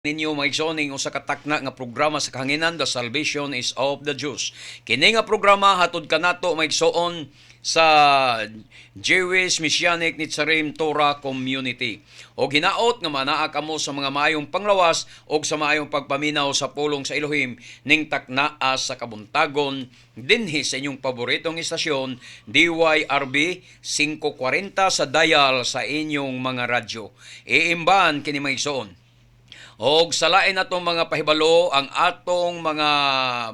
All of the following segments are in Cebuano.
Ninyo, mga igsoon, ning usa ka takna nga programa sa kahanginan, The Salvation is of the Jews. Kini nga programa hatod kanato, mga igsoon, sa Jewish Messianic Netzarim Torah Community. Og hinaot nga manaa kamo sa mga maayong panglawas og sa maayong pagpaminaw sa pulong sa Elohim ning taknaa sa kabuntagon dinhi sa inyong paboritong istasyon, DYRB 540 sa dial sa inyong mga radyo. Iimban kini, mga igsoon. Og sa lain atong mga pahibalo, ang atong mga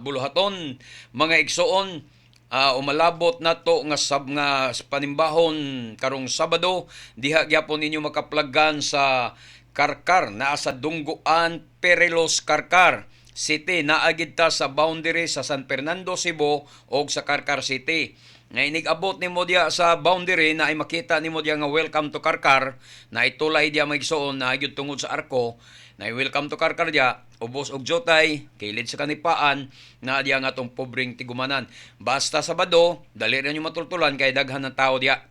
buluhaton, mga igsoon, umalabot nato nga sab nga panimbahon karong Sabado, diha gyapon ninyo makaplagan sa Carcar, naa sa Dunggoan, Perelos, Carcar City. Naa gid ta sa boundary sa San Fernando, Cebu og sa Carcar City. Nga inig-abot nimo diya sa boundary na ay makita nimo diya nga "Welcome to Carcar" na itulay diya, mga igsoon, na gyud tungod sa arko na "Welcome to Carcar" diya, ubos og jutay, kilid sa kanipaan na diya nga atong pobreng tigumanan. Basta Sabado, dali ra nyo matultulan kay daghan ng tao diya,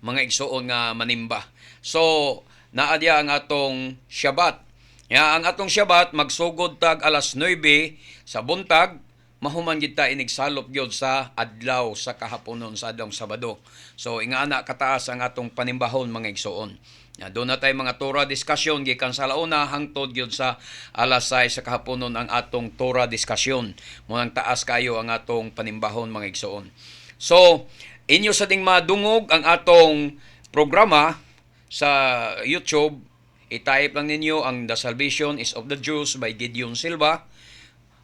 mga igsoon, nga manimba. So, naa diya ang atong Shabbat. Ya, ang atong Shabbat magsugod tag alas 9 sa buntag, mahuman gid ta inigsalop gyud sa adlaw sa kahaponon sa adlawng Sabado. So ingana kataas ang atong panimbahon, mga igsoon. Ya, doon na tayo mga Torah discussion gikan sa launa hangtod gyud sa alas 6 sa kahaponon ang atong Torah discussion. Munang taas kayo ang atong panimbahon, mga igsoon. So, inyo sa ding madungog ang atong programa sa YouTube, i-type lang ninyo ang The Salvation is of the Jews by Gideon Silva.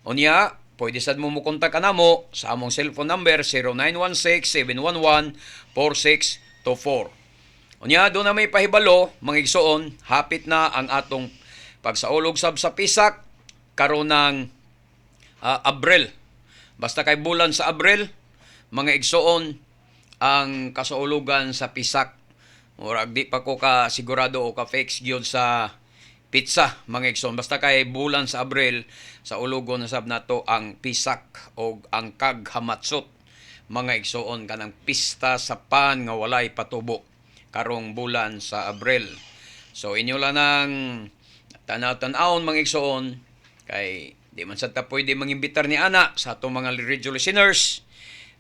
Unya, pwede sad mo mo kontak kanamo sa among cellphone number 0916-711-4624. Unya, doon na may pahibalo, mga igsoon, hapit na ang atong pagsaulog sab sa Pisak karon ng Abril. Basta kay bulan sa Abril, mga igsoon, ang kasaulugan sa Pisak. Murag di pa ko ka sigurado o ka fix gyud sa petsa, mga igsoon. Basta kay bulan sa Abril, sa ulugon na sab nato ang Pisak o ang Kag Hamatsot. Mga igsoon, kanang pista sa pan nga walay patubo karong bulan sa Abril. So inyo lang nang tanaw-tanawon, mga igsoon, kay di man sad ta pwede mangimbitar ni ana sa atong mga radio listeners.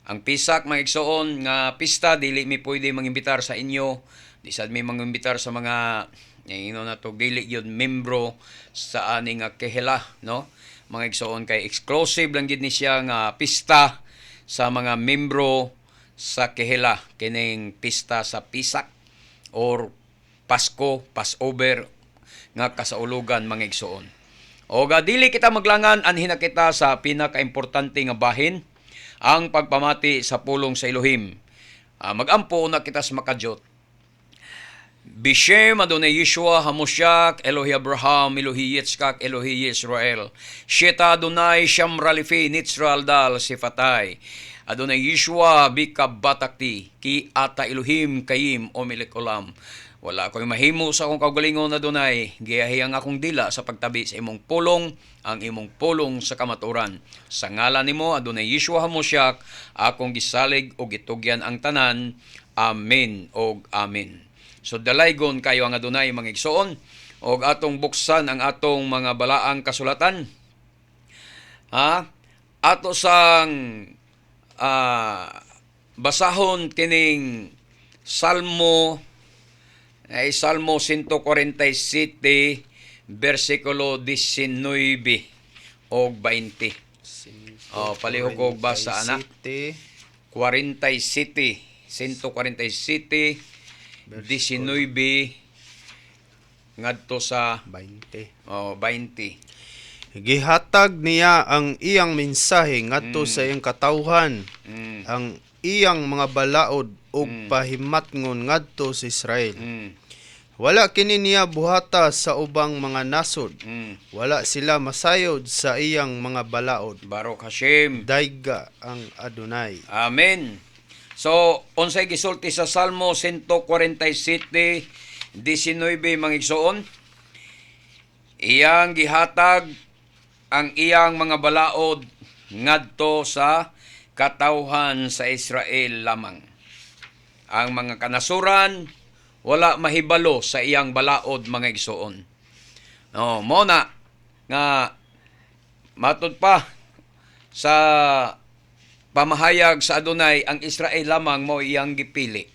Ang Pisak, mga igsoon, nga pista, dili mi pwede mangimbitar sa inyo. Di sad mi mangimbitar sa mga ingno nato dili gyud membro sa ani nga kehila, no? Mga igsoon, kay exclusive lang gid ni siya nga pista sa mga membro sa kehila kining pista sa Pisak or Pasko, Passover nga kasaulugan, mga igsoon. O dili kita maglangan, anhin na kita sa pinakaimportante nga bahin, ang pagpamati sa pulong sa Elohim. Magampo na kita sa makajot. Bishem Adonai Yeshua Hamosyak, Elohi Abraham, Elohi Yitzchak, Elohi Israel. Sheta Adonai Shamralifi Nitzral Dal Sifatay. Adonai Yeshua bika batakti, ki ata Elohim kayim o milik olam. Wala ko'y mahimo sa akong kaugalingon, Adonai. Giyahi ang akong dila sa pagtabi sa imong pulong, ang imong pulong sa kamaturan. Sa ngalan nimo, Adonai Yeshua Hamosyak, akong gisalig o gitugyan ang tanan. Amen og amen. So dalaygon kayo ang Adonai, mga igsoon, og atong buksan ang atong mga balaang kasulatan. Ha? Ato sang basahon kining Salmo ay Salmo 147 versikulo 19 og 20. Oh, palihog og basa ana. 47 147 19 ngadto sa 20. Oh, 20. Gihatag niya ang iyang mensahe ngadto sa iyang katawhan, ang iyang mga balaod ug pahimatngon ngadto sa Israel. Wala kini niya buhata sa ubang mga nasod. Wala sila masayod sa iyang mga balaod. Baruch Hashem. Dayga ang Adonai. Amen. So, unsay gisulti sa Salmo 147:19, mga igsoon? Iyang gihatag ang iyang mga balaod ngadto sa katawhan sa Israel lamang. Ang mga kanasuran wala mahibalo sa iyang balaod, mga igsoon. Oh, mo na nga matud pa sa pamahayag sa Adonai, ang Israel lamang mo iyang gipili.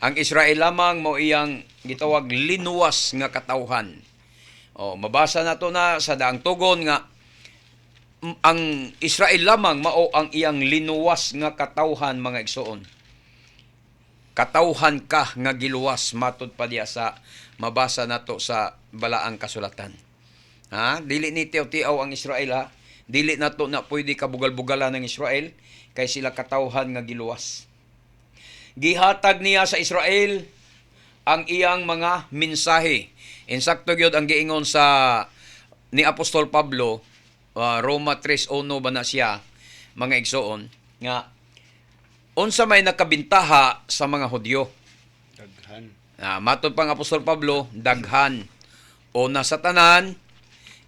Ang Israel lamang mo iyang gitawag linuwas nga katawhan. Oh, mabasa nato na sa Daang Tugon nga ang Israel lamang mao ang iyang linuwas nga katawhan, mga igsoon. Katawhan ka nga giluwas, matud pa diya sa mabasa nato sa Balaang Kasulatan. Ha? Dili ni tiaw-tiaw ang Israel, ha. Dili nato na pwede kabugal-bugalan ng Israel kay sila katawhan nga giluwas. Gihatag niya sa Israel ang iyang mga mensahe. Insakto gyud ang giingon sa ni Apostol Pablo, Roma 3:1 ba na siya, mga igsoon, nga unsa may nakabintaha sa mga Hudyo. Daghan. Matod pang Apostol Pablo, daghan. Una sa tanan,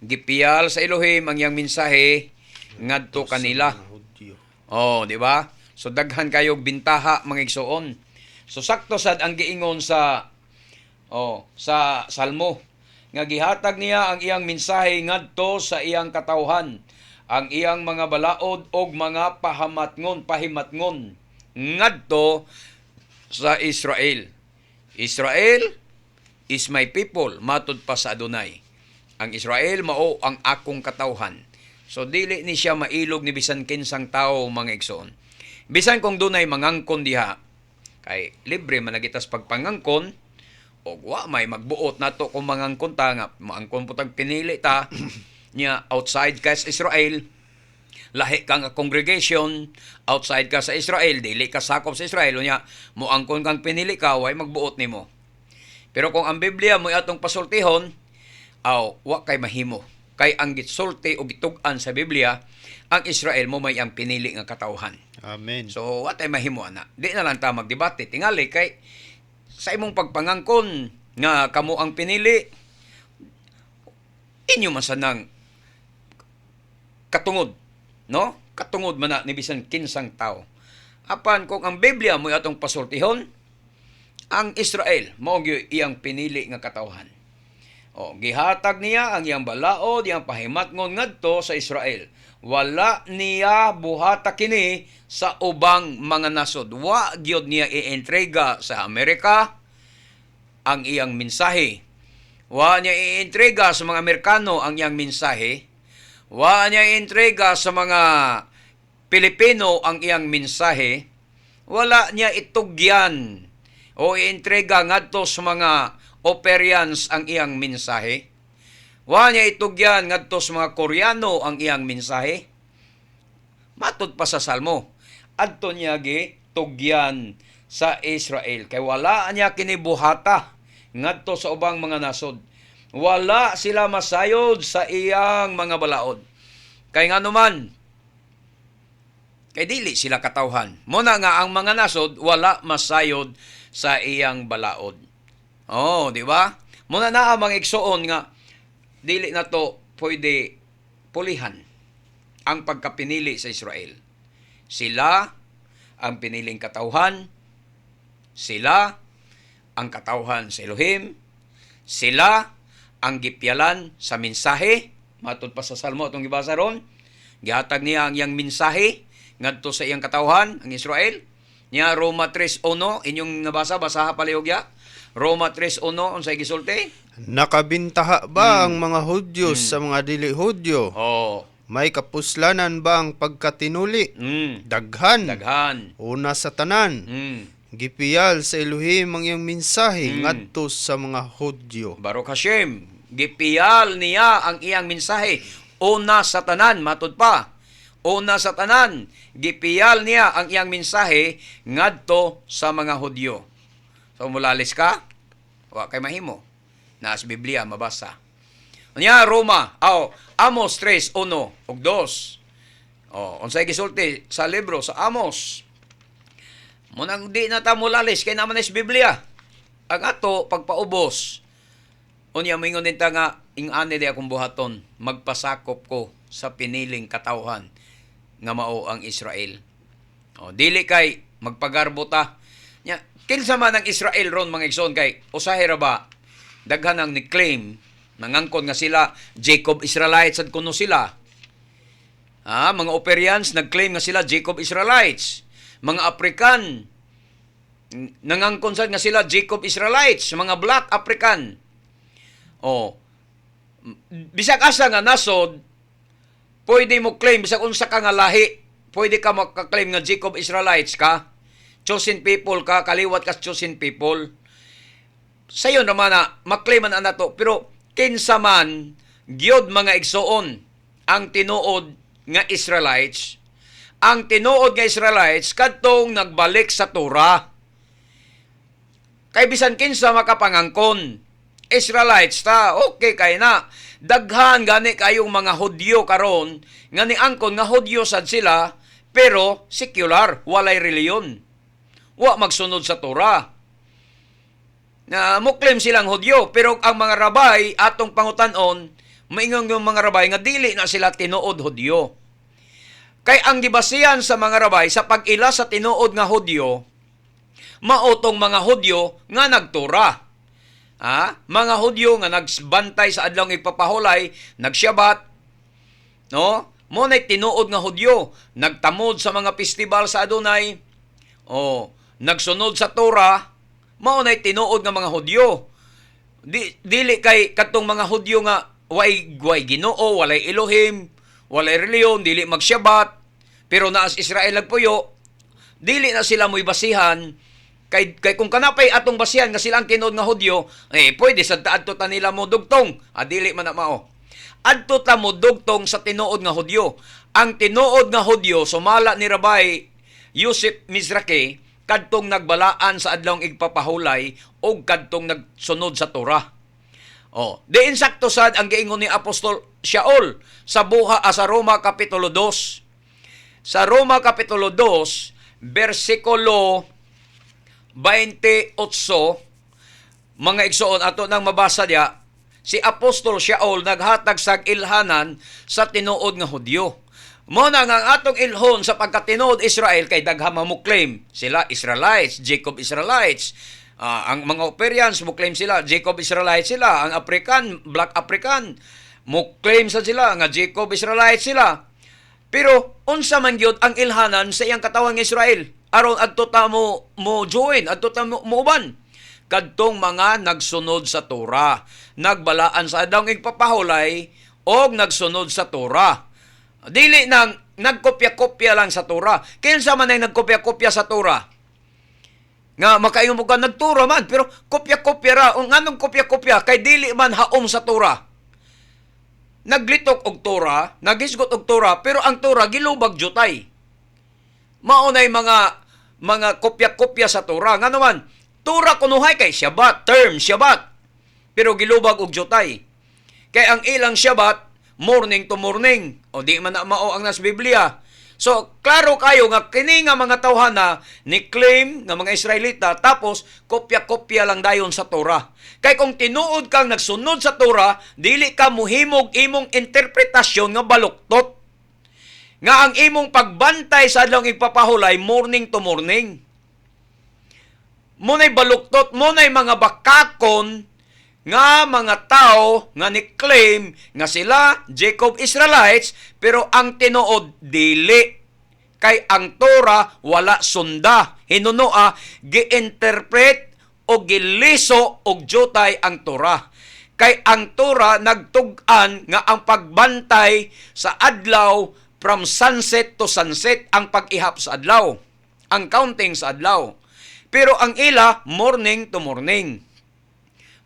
gipiyal sa Elohim ang iyang mensahe ngadto kanila. Mga Hudyo. Oh, di ba? So daghan kayog bintaha, mga igsoon. So sakto sad ang giingon sa oh, sa Salmo nga gihatag niya ang iyang mensahe ngadto sa iyang katawhan, ang iyang mga balaod og mga pahamatngon, pahimatngon ngadto sa Israel. "Israel is my people," matud pa sa Adonai. Ang Israel mao ang akong katawhan. So dili ni siya mailog ni bisan kinsang tao, mga igsoon. Bisan kung dunay mangangkon diha, kay libre man na gitas pagpangangkon og wa may magbuot nato kung mangangkon ta nga maangkon po tag pinili ta niya, outside ka sa Israel, lahi ka nga congregation, outside ka sa Israel, dili ka sakop sa Israel, unya moangkon kang pinili ka, way magbuot nimo. Pero kung ang Biblia mo atong pasultihon, aw wa kay mahimo. Kay ang gitsulti o gitug-an sa Biblia, ang Israel mo may ang pinili nga katawhan. Amen. So, wa tay mahimo ana. Di na lang ta magdebate. Tingali kay sa imong pagpangangkon nga kamo ang pinili, inyo man sanang katungod, no? Katungod man na ni bisan kinsang tao. Apan kung ang Biblia mo atong pasultihon, ang Israel mao gyud iyang pinili nga katawhan. O, gihatag niya ang iyang balaod, iyang pahimatngon ngadto sa Israel. Wala niya buhata kini sa ubang mga nasod. Wa gyud niya ientrega sa Amerika ang iyang mensahe. Wa niya ientrega sa mga Amerikano ang iyang mensahe. Wa niya ientrega sa mga Pilipino ang iyang mensahe. Wala niya itugyan o ientrega ngadto sa mga Operians ang iyang mensahe. Wa niya itugyan ngadto sa mga Koreano ang iyang mensahe. Matud pa sa Salmo, adto niya gi tugyan sa Israel. Kay wala niya kinibuhata ngadto sa ubang mga nasod. Wala sila masayod sa iyang mga balaod. Kay nganuman, kay dili sila katawhan. Muna nga ang mga nasod wala masayod sa iyang balaod. Oh, di ba? Muna na ang mga igsoon nga dili na to pwede pulihan ang pagkapinili sa Israel. Sila ang piniling katawhan, sila ang katawhan sa Elohim, sila ang gipyalan sa mensahe, matud pa sa Salmo atong gibasa ron, gihatag niya ang iyang mensahe ngadto sa iyang katawhan, ang Israel. Niya Roma 3:1, inyong nabasa, basaha palihog ya. Roma 3:1, unsay gisulti? Nakabintaha ba ang mga Hudyo sa mga dili Hudyo? Oh. May kapuslanan ba ang pagkatinuli? Daghan. Daghan. Una sa tanan, gipiyal sa Elohim ang iyang mensahe ngadto sa mga Hudyo. Baruch Hashem, gipiyal niya ang iyang mensahe. Una sa tanan, matud pa. Una sa tanan, gipiyal niya ang iyang mensahe ngadto sa mga Hudyo. So mulalis ka, wa kay mahimo. Naas Biblia mabasa. Nya Roma, aw Amos 3:1 ug 2. Oh, unsay gisulti sa libro sa Amos? Munang di na ta mulalis kay naman is Biblia. Ang ato pagpaubos. Unya moingon din ta nga ing-ani di akong buhaton, magpasakop ko sa piniling katawhan nga mao ang Israel. O, dili kay magpagarbo ta. Nya, kinsa man ang Israel ron, mga igsoon, kay usahay ra ba daghan ang ni-claim Nangangkon nga sila Jacob Israelites ad kuno sila. Ah, mga Operians nag-claim nga sila Jacob Israelites. Mga African nangangkon sad nga sila Jacob Israelites, mga Black African. Oh. Bisag asa nga nasod, pwede mo claim bisag unsa ka nga lahi, pwede ka maka-claim nga Jacob Israelites ka. Chosen people ka, kaliwat ka sa chosen people. Sayon naman na maklaim man nato, pero kinsa man gyud, mga igsoon, ang tinuod nga Israelites? Ang tinuod nga Israelites kadtong nagbalik sa Torah. Kay bisan kinsa makapangangkon, Israelites ta, okay kay na. Daghan gani kayong mga Hudyo karon nga niangkon nga Hudyo sad sila, pero secular, walay reliyon. Wa magsunod sa Torah. Na mo-claim silang Hudyo, pero ang mga rabay atong pangutan-on, maingon yung mga rabay nga dili na sila tinuod Hudyo. Kay ang gibasihan sa mga rabay sa pag-ila sa tinuod nga Hudyo, mao tong mga Hudyo nga nagtura. Ah, mga Hudyo nga nagbantay sa adlaw igpapahulay, nagsyabat, no? Mao na'y tinuod nga Hudyo, nagtamod sa mga festival sa Adonai, oh, nagsunod sa Torah, mao na'y tinuod nga mga Hudyo. Dili kay katong mga Hudyo nga way Ginoo, walay Elohim, walay reliyon, dili magsyabat, pero naas Israel nagpuyo, dili na sila mo'y basihan kay kung kanapay atong basihan nga sila ang tinuod nga Hudyo, eh pwede sad ta adto ta nila mo dugtong. Ah, dili man na mao. Adto ta mo dugtong sa tinuod nga Hudyo. Ang tinuod nga Hudyo sumala ni Rabbi Yosef Mizrahi, kadtong nagbalaan sa adlawng igpapahulay og kadtong nagsunod sa Torah. Oh, diin sakto sad ang giingon ni Apostol Shaul sa buha ah, sa Roma kapitulo 2. Sa Roma kapitulo 2, bersikulo 28, mga igsoon, ato nang mabasa diya, si Apostol Shaul naghatag sa ilhanan sa tinuod nga Hudyo. Mao na nga ang atong ilhon sa pagkatinuod Israel, kay daghan mo claim sila Israelites, Jacob Israelites. Ah, ang mga Operians mo claim sila Jacob Israelites sila, ang African, Black African mo claim sa sila nga Jacob Israelites sila. Pero unsa man gyud ang ilhanan sa iyang katawhan nga Israel? Aron adto ta mo join, adto ta mo uban. Kadtong mga nagsunod sa Torah, nagbalaan sa adlaw igpapahulay og nagsunod sa Torah. Dili nang nagkopya-kopya lang sa Torah. Kinsa man ay nagkopya-kopya sa Torah? Nga makaingon mo ka nagtura man, pero kopya-kopya ra. O nganong kopya-kopya? Kay dili man haom sa Torah. Naglitok og Torah, naghisgot og Torah, pero ang Torah gilubag jutay. Mao nay mga kopya-kopya sa Torah. Nga naman, Torah kunuhay kay Shabbat, term Shabbat. Pero gilubag og jutay. Kay ang ilang Shabbat, morning to morning. O di man na mao ang nas Biblia. So, klaro kayo nga kini nga mga tawhana ni claim nga mga Israelita, tapos kopya-kopya lang dayon sa Torah. Kay kung tinuod kang nagsunod sa Torah, dili ka muhimog imong interpretasyon nga baluktot. Nga ang imong pagbantay sa adlaw igpapahulay morning to morning. Muna'y baluktot, muna'y mga bakakon nga mga tao nga ni-claim nga sila Jacob Israelites, pero ang tinuod dili, kay ang Torah wala sunda, hinunoa gi-interpret o giliso og jutay ang Torah, kay ang Torah nagtug-an nga ang pagbantay sa adlaw from sunset to sunset ang pag-ihap sa adlaw, ang counting sa adlaw, pero ang ila morning to morning.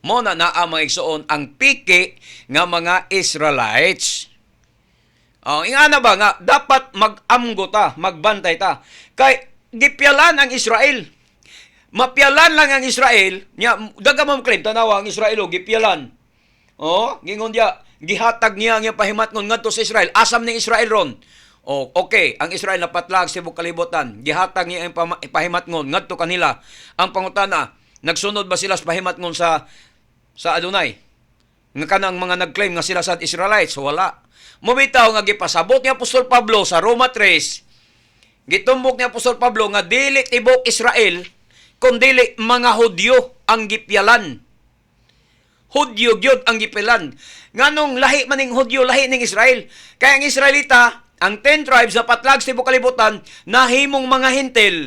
Mo na naa, mga igsoon, ang piki nga mga Israelites. Oh, ingana ba nga dapat mag-amgo ta, magbantay ta. Kay gipyalan ang Israel. Mapyalan lang ang Israel, nya daga mo claim, tanawa ang Israel oh, gipyalan. Oh, gingon diya, gihatag niya ang iyang pahimatngon ngadto sa Israel. Asam ni Israel ron? Oh, okay, ang Israel napatlag sa tibok kalibutan. Gihatag niya ang pahimatngon ngadto kanila. Ang pangutana, nagsunod ba sila sa pahimatngon sa Adonai? Nga kanang mga nag-claim nga sila sa Israelites, wala. Mubitaw nga gipasabot ni Apostol Pablo sa Roma 3, gitumbok ni Apostol Pablo nga dili tibok Israel, kun dili mga Hudyo ang gipyalan. Hudyo gyud ang gipilan. Nganong lahi man ning Hudyo, lahi ning Israel? Kaya ang Israelita, ang 10 tribes na patlag sa tibuok kalibutan, nahimong mga Hentil.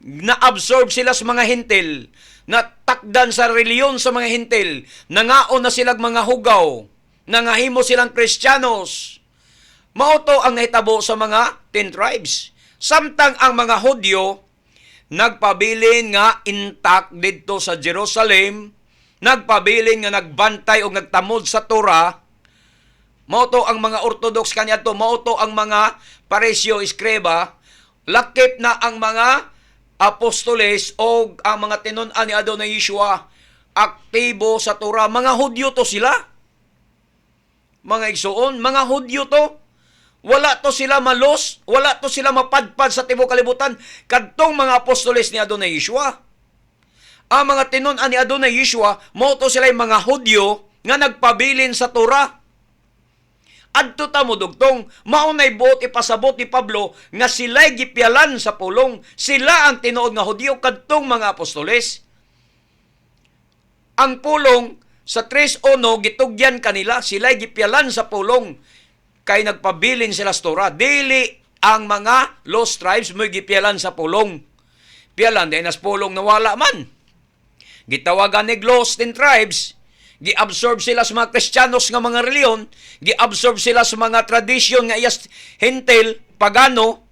Na-absorb sila sa mga Hentil. Natakdan sa reliyon sa mga Hentil. Nangaon na silang mga hugaw. Nangahimo silang Kristiyanos. Mao to ang nahitabo sa mga 10 tribes. Samtang ang mga Hudyo nagpabilin nga intact didto sa Jerusalem, nagpabilin nga nagbantay o nagtamod sa Torah. Mao to ang mga Orthodox kaniadto, mao to ang mga Pariseo, Escriba, lakip na ang mga apostoles o ang mga tinun-an ni Adonai Yeshua, aktibo sa Torah. Mga Hudyo to sila. Mga igsuon, mga Hudyo to. Wala to sila malos, wala to sila mapadpad sa tibuok kalibutan kadtong mga apostoles ni Adonai Yeshua. Ang mga tinun-an ni Adonai Yeshua, mao to sila mga Hudyo nga nagpabilin sa Torah. Adto ta mo dugtong, mao nay buot ipasabot ni Pablo nga sila'y gipialan sa pulong. Sila ang tinuod nga Hudyo, kadtong mga apostoles. Ang pulong sa 3.1 gitugyan kanila, sila'y gipialan sa pulong kay nagpabilin sila sa Torah. Dili ang mga lost tribes mo gipialan sa pulong. Pialan din as pulong nawala man. Gitawagan ni lost in tribes, gi-absorb sila sa mga Kristiyanos nga mga reliyon, gi-absorb sila sa mga tradisyon nga iyas Hentil, pagano,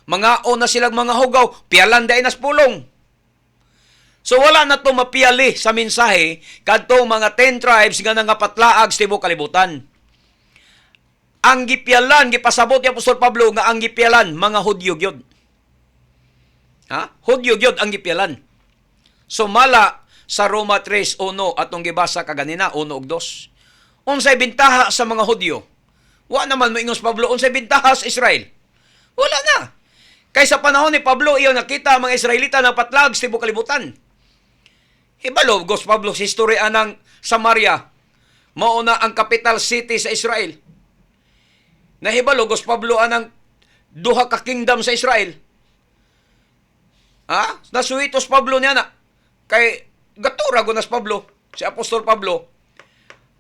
mga na silang mga hugaw, pialan dahil nas pulong. So wala na to mapiyali sa mensahe kadtong mga 10 tribes nga nangapatlaag sa tibuok kalibutan. Ang gipialan, gipasabot ni Apostol Pablo nga ang gipialan mga Hudyo gyud. Ha? Hudyo gyud ang gipialan. Sumala sa Roma 3:1 atong gibasa kaganina, 1 ug 2. Unsay bintaha sa mga Hudyo? Wa naman moingon si Pablo unsay bintaha sa Israel. Wala na. Kay sa panahon ni Pablo, iyo nakita ang mga Israelita na patlag sa tibuok kalibutan. Hibalo gos Pablo sa history anang Samaria. Mao na ang capital city sa Israel. Nahibalo gos Pablo anang duha ka kingdom sa Israel. Ha? Nasuhitos Pablo niya na. Kay gatura go nas Pablo, si Apostol Pablo.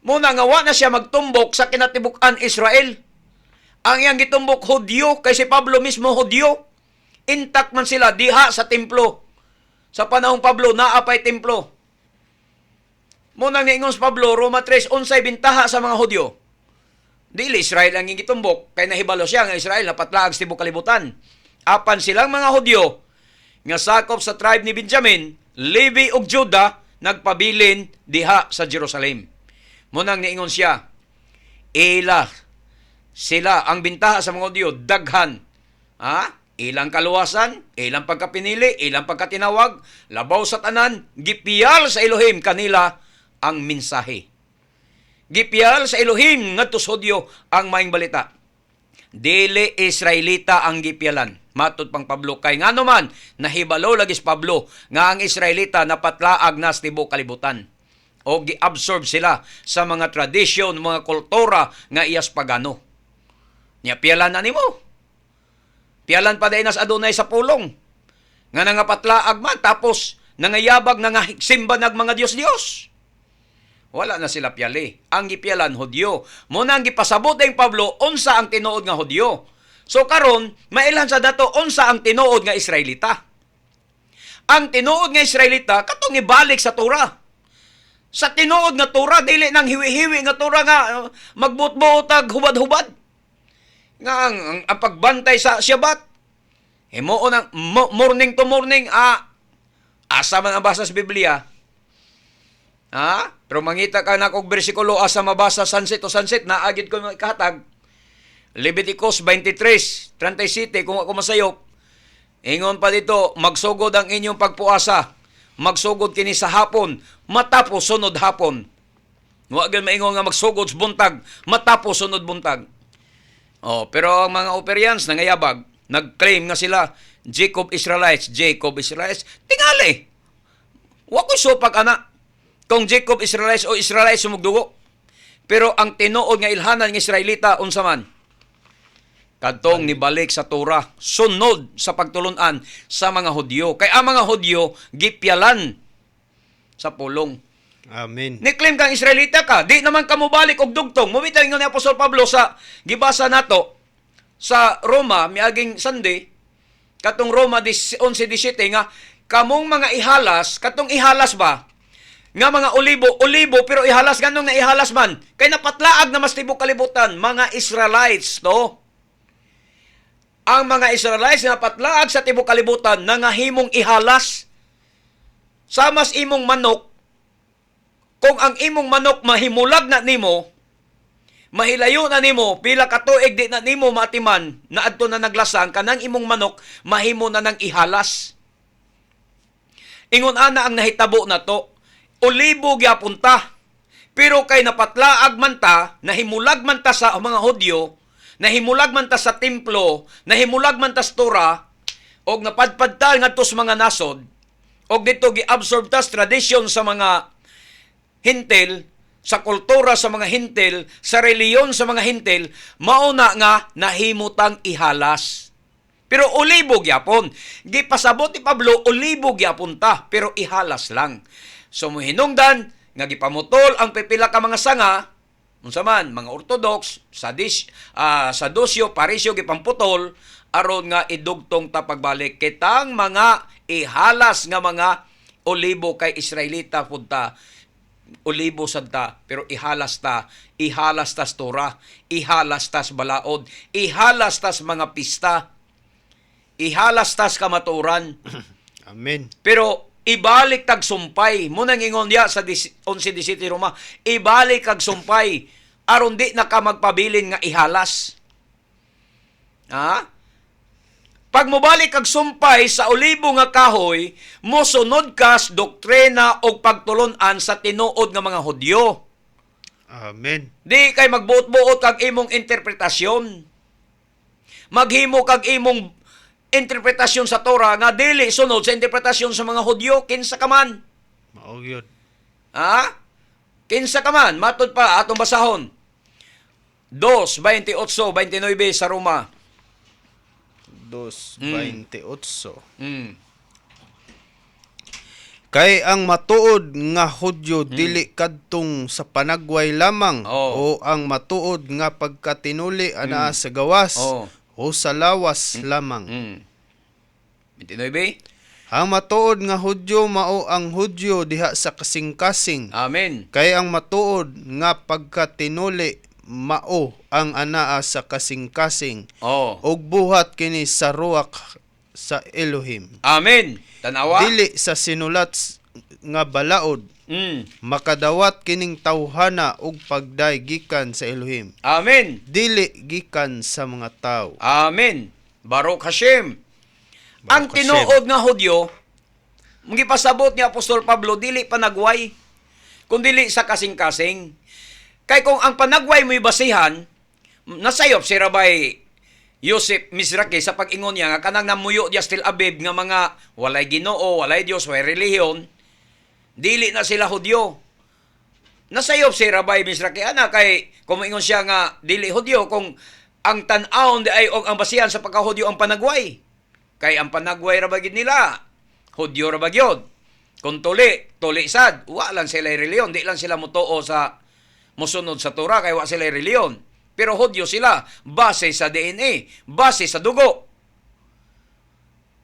Muna nga wa na siya magtumbok sa kinatibuk-an Israel. Ang iyang gitumbok Hudyo, kay si Pablo mismo Hudyo. Intact man sila diha sa templo. Sa panahong Pablo, naa pay templo. Muna nga ingon si Pablo, Roma 3, unsay bintaha sa mga Hudyo? Dili Israel ang iyang gitumbok, kay nahibalo siya nga Israel napatlaag sa tibuok kalibutan. Apan silang mga Hudyo nga sakop sa tribe ni Benjamin, Levi ug Judah, nagpabilin diha sa Jerusalem. Munang niingon siya, ila sila ang bintaha sa mga Hudyo daghan. Ha? Ilang kaluwasan, ilang pagkapinili, ilang pagkatinawag, labaw sa tanan, gipiyal sa Elohim kanila ang mensahe. Gipiyal sa Elohim ngadto sa Hudyo ang maayong balita. Dili Israelita ang gipialan. Matod pang Pablo, kay ngano man nahibalo lagi si Pablo nga ang Israelita napatlaag na sa tibuok kalibutan o gi-absorb sila sa mga tradisyon, mga kultura nga iyas pagano. Nya pialan na nimo. Pialan pa nas Adonai sa pulong. Nga nangapatlaag man tapos nangayabag, nangasimba nag mga Diyos-Diyos. Wala na sila piyali. Ang gipialan Hudyo. Muna ang gipasabot ng Pablo unsa ang tinuod nga Hudyo. So karon, mailhan sa dato unsa ang tinuod nga Israelita. Ang tinuod nga Israelita katong ibalik sa Torah. Sa tinuod nga Torah, dili nang hiwi-hiwi nga Torah nga magbutbuot ag hubad-hubad. Nga ang pagbantay sa Shabbat. Himuon ang morning to morning, asa man ang basa sa Biblia? Ha? Pero mangita ka na kog bersikulo asa mabasa sunset to sunset, naagid ko mga ikahatag. Leviticus 23:37, kung ako masayop. Ingon pa dito, magsugod ang inyong pagpuasa. Magsugod kini sa hapon, matapos sunod hapon. Wa gyud maingon nga magsugod sa buntag, matapos sunod buntag. Oh, pero ang mga Operians nangayabag, nag-claim nga sila Jacob Israelites, Jacob Israelites. Tingali. Wa ko'y supak ana kung Jacob Israelites o Israelites sumugdugo. Pero ang tinuod nga ilhanan ng Israelita unsa man? Kadtong nibalik sa Torah, sunod sa pagtulunan sa mga Hudyo. Kay ang mga Hudyo gipialan sa pulong. Amen. Ni-claim kang Israelita ka, di naman ka mobalik og dugtong. Mao bitaw ingon ni Apostol Pablo sa gibasa nato sa Roma miaging Sunday, katong Roma 11:17 nga kamong mga ihalas, katong ihalas ba nga mga olibo, olibo pero ihalas, ganong na ihalas man kay napatlaag na mas tibok kalibutan mga Israelites to. Ang mga Israelites nga napatlaag sa tibok kalibutan nangahimong ihalas. Samas imong manok, kung ang imong manok mahimulag na nimo, mahilayo na nimo, pila ka tuig di na nimo maatiman na adto na naglasang, kanang imong manok mahimo na nang ihalas. Ingon ana ang nahitabo na to. Olibo gyapon ta. Pero kay napatlaag man ta, nahimulag man ta sa mga Hudyo, nahimulag man ta sa templo, nahimulag man ta sa Torah, og napadpad ta ngadto sa mga nasod, og dito gi-absorb ta sa tradisyon sa mga Hentil, sa kultura sa mga Hentil, sa reliyon sa mga Hentil, mao na nga nahimutang ihalas. Pero olibo gyapon. Gipasabot ni Pablo, olibo gyapon ta, pero ihalas lang. So muhinungdan nga gipamutol ang pipila ka mga sanga, unsa man, mga Orthodox, Sadusyo, Parisyo, gipamputol aron nga idugtong ta pagbalik kitang mga ihalas nga mga olibo kay Israelita pud ta, olibo sad ta, pero ihalas ta, ihalas tas Torah, ihalas tas balaod, ihalas tas mga pista, ihalas tas kamatuoran. Amen. Pero ibalik tag sumpay. Mao nang ingon niya sa 11:17 Roma, ibalik kag sumpay aron di na ka magpabilin nga ihalas. Ha? Pag mobalik kag sumpay sa olibo nga kahoy, mosunod ka sa doktrina o pagtulunan sa tinuod nga mga Hudyo. Amen. Di kay magbuot-buot kag imong interpretasyon. Maghimo kag imong interpretasyon sa Torah nga dili sunod sa interpretasyon sa mga Hudyo, kinsa ka man. Mao gyud. Ha? Kinsa ka man, matud pa atong basahon. 2:28, 29 sa Roma. 2:28. Kay ang matuod nga Hudyo dili kadtong sa panagway lamang o ang matuod nga pagkatinuli anaa sa gawas o sa lawas lamang. 29. Ang matuod nga Hudyo mao ang Hudyo diha sa kasing-kasing. Amen. Kay ang matuod nga pagkatinuli mao ang anaa sa kasing-kasing ug buhat kini sa ruach sa Elohim. Amen. Tanawa. Dili sa sinulat nga balaod, makadawat kining tawhana og pagday gikan sa Elohim, Amen. dili gikan sa mga tawo. Amen. Baruch Hashem. Baruch Ang tinuod nga Hudyo, gipasabot ni Apostol Pablo, dili panagway, kun dili sa kasing-kasing. Kay kung ang panagway mo'y basihan, nasayop si Rabbi Yosef Mizrachi sa pag-ingon niya nga kanang namuyo diya sa Tel Aviv nga mga walay Ginoo, walay Dios, walay relihiyon, dili na sila Hudyo. Nasayop si Rabbi Mizrachi ana kay kung moingon siya nga dili Hudyo kung ang tan-awon di ay og ang basihan sa pagkahudyo ang panagway. Kay ang panagway ra ba gid nila? Hudyo ra ba gyud? Kung tuli, tuli sad, wa lang sila reliyon, di lang sila motuo sa mosunod sa Torah kay wa sila reliyon. Pero Hudyo sila base sa DNA, base sa dugo.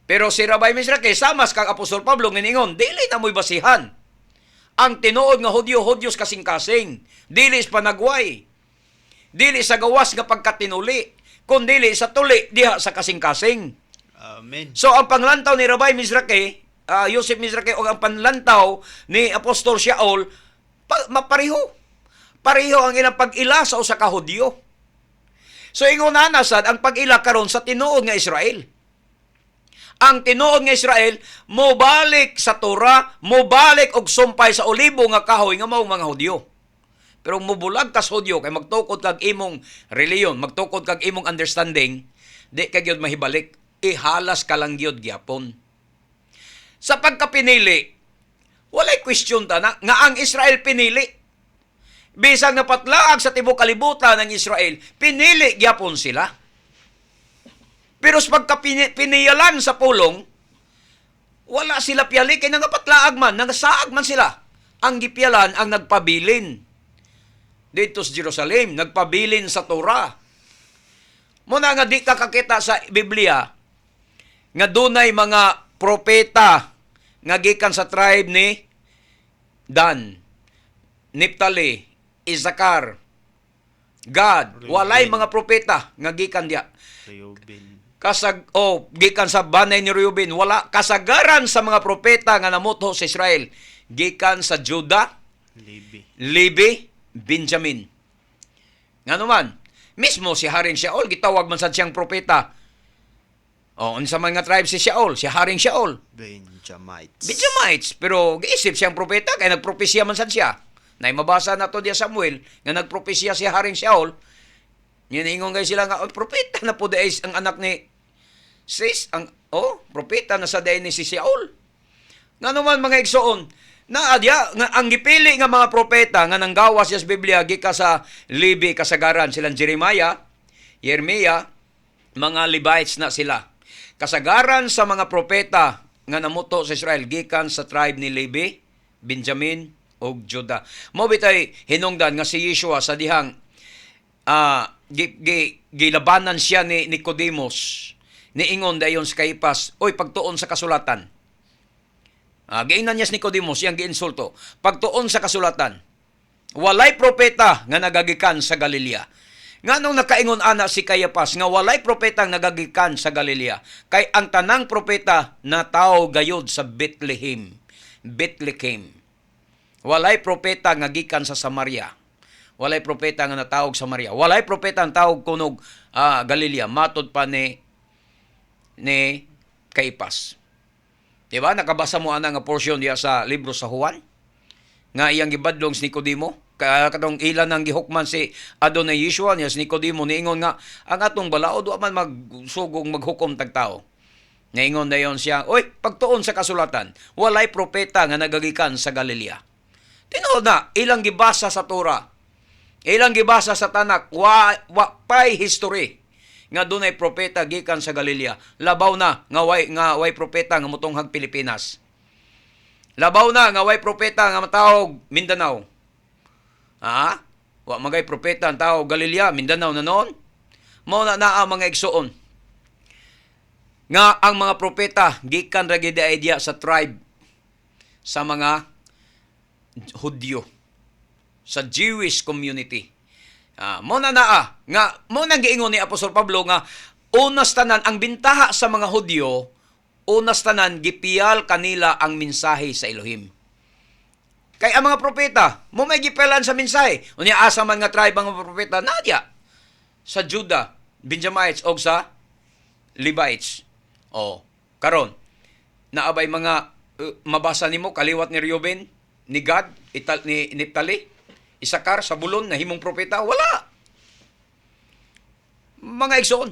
Pero si Rabbi Mizrachi samas kang Apostol Pablo nginingon, dili na mo'y basihan. Ang tinuod nga Hudyo, Hudyos kasing-kasing. Dili sa panagway. Dili sa gawas nga pagkatinuli. Kun dili sa tuli diha sa kasing-kasing. Amen. So ang panglantaw ni Rabbi Mizrachi, Yosef Mizrachi o ang panlantaw ni Apostol Shaul, mapareho. Pareho ang ilang pag-ila sa usa ka Hudyo. So ingon na sad ang pag-ila karon sa tinuod nga Israel. Ang tinuod nga Israel mobalik sa Torah, mobalik og sumpay sa olibo nga kahoy nga mao mga Hudyo. Pero mobulag kas Hudyo kay magtukod kag imong reliyon, magtukod kag imong understanding, di ka gyud mahibalik, ihalas ka lang gyud gyapon. Sa pagkapinili, walay question ta na nga ang Israel pinili. Bisag napatlaag sa tibok kalibutan ng Israel, pinili gyapon sila. Pero sa pagkapiniyalan sa pulong, wala sila piyali kay nangapatlaag man, nangasaag man sila. Ang gipiyalan ang nagpabilin dito sa Jerusalem, nagpabilin sa Torah. Muna nga di ka kakita sa Biblia nga dunay mga propeta nga gikan sa tribe ni Dan, Naphtali, Issachar, Gad. Walay mga propeta nga gikan diya. Reuben. Kasag o gikan sa banay ni Reuben, wala. Kasagaran sa mga propeta nga namuto sa Israel gikan sa Judah, Levi. Levi, Benjamin. Ngano man, mismo si Haring Shaul gitawag man sad siyang propeta. O unsa man nga tribe si Shaul, si Haring Shaul? Benjamites. Benjamites, pero giisip siyang propeta kay nagpropesya man sad siya. Nay mabasa na to diya Samuel nga nagpropesya si Haring Shaul. Niingon kay sila nga, "Oh, propeta na po diay ang anak ni Sis, ang oh, propeta na sa diay ni si Shaul." Ngano man, mga igsoon, naa diya nga ang gipili nga mga propeta nga nanggawas siya sa Biblia gikan sa Levi kasagaran, silang Jeremiah, Jeremiah, mga Levites na sila. Kasagaran sa mga propeta nga namuto sa Israel gikan sa tribe ni Levi, Benjamin ug Judah. Mo bitay hinungdan nga si Yeshua sa dihang gilabanan siya ni Nicodemus, niingon dayon sa Caiphas, "Oy, pagtuon sa kasulatan." Giingnan niya si Nicodemus, iyang giinsulto. "Pagtuon sa kasulatan, walay propeta nga nagagikan sa Galilea." Nganong nakaingon ana si Caiphas nga walay propeta nga nagagikan sa Galilea? Kay ang tanang propeta natawo gayod sa Bethlehem. Bethlehem. Walay propeta nga gikan sa Samaria. Walay propeta nga natawog sa Samaria. Walay propeta ang tawag kunog Galilea matod pa ni Caiphas. Di ba? Nakabasa mo ana nga portion diya sa libro sa Juan nga iyang gibadlong si Nicodemo. Kaya katong ilan ang gihukman si Adonai Yeshua niya si Nicodemo, niingon nga ang atong balaod wa man magsugong maghukom tag tao. Niingon dayon siya, "Oy, pagtuon sa kasulatan, walay propeta nga nagagikan sa Galilea." Tinuod na, ilang gibasa sa Torah, ilang gibasa sa Tanak, wa pay history nga dunay propeta gikan sa Galilea. Labaw na nga way propeta nga motunghag Pilipinas. Labaw na nga way propeta nga matawog Mindanao. Ha? Wa magay propeta ang tao Galilea, Mindanao na noon. Mao na naa, mga igsuon, nga ang mga propeta gikan ra gid ay diya sa tribe sa mga Hudyo, sa Jewish community. Mo na naa nga mo nang giingon ni Apostol Pablo nga unas tanan ang bintaha sa mga Hudyo, unas tanan gipiyal kanila ang mensahe sa Elohim. Kay ang mga propeta, mo may gipialan sa mensahe. Unya asa man nga tribe ang mga propeta nadya? Sa Judah, Benjamites og sa Levites. O, karon naabay mga mabasa nimo kaliwat ni Reuben, ni Gad, ital, ni Naphtali, Isakar, Sabulon na himong propeta? Wala. Mga igsoon,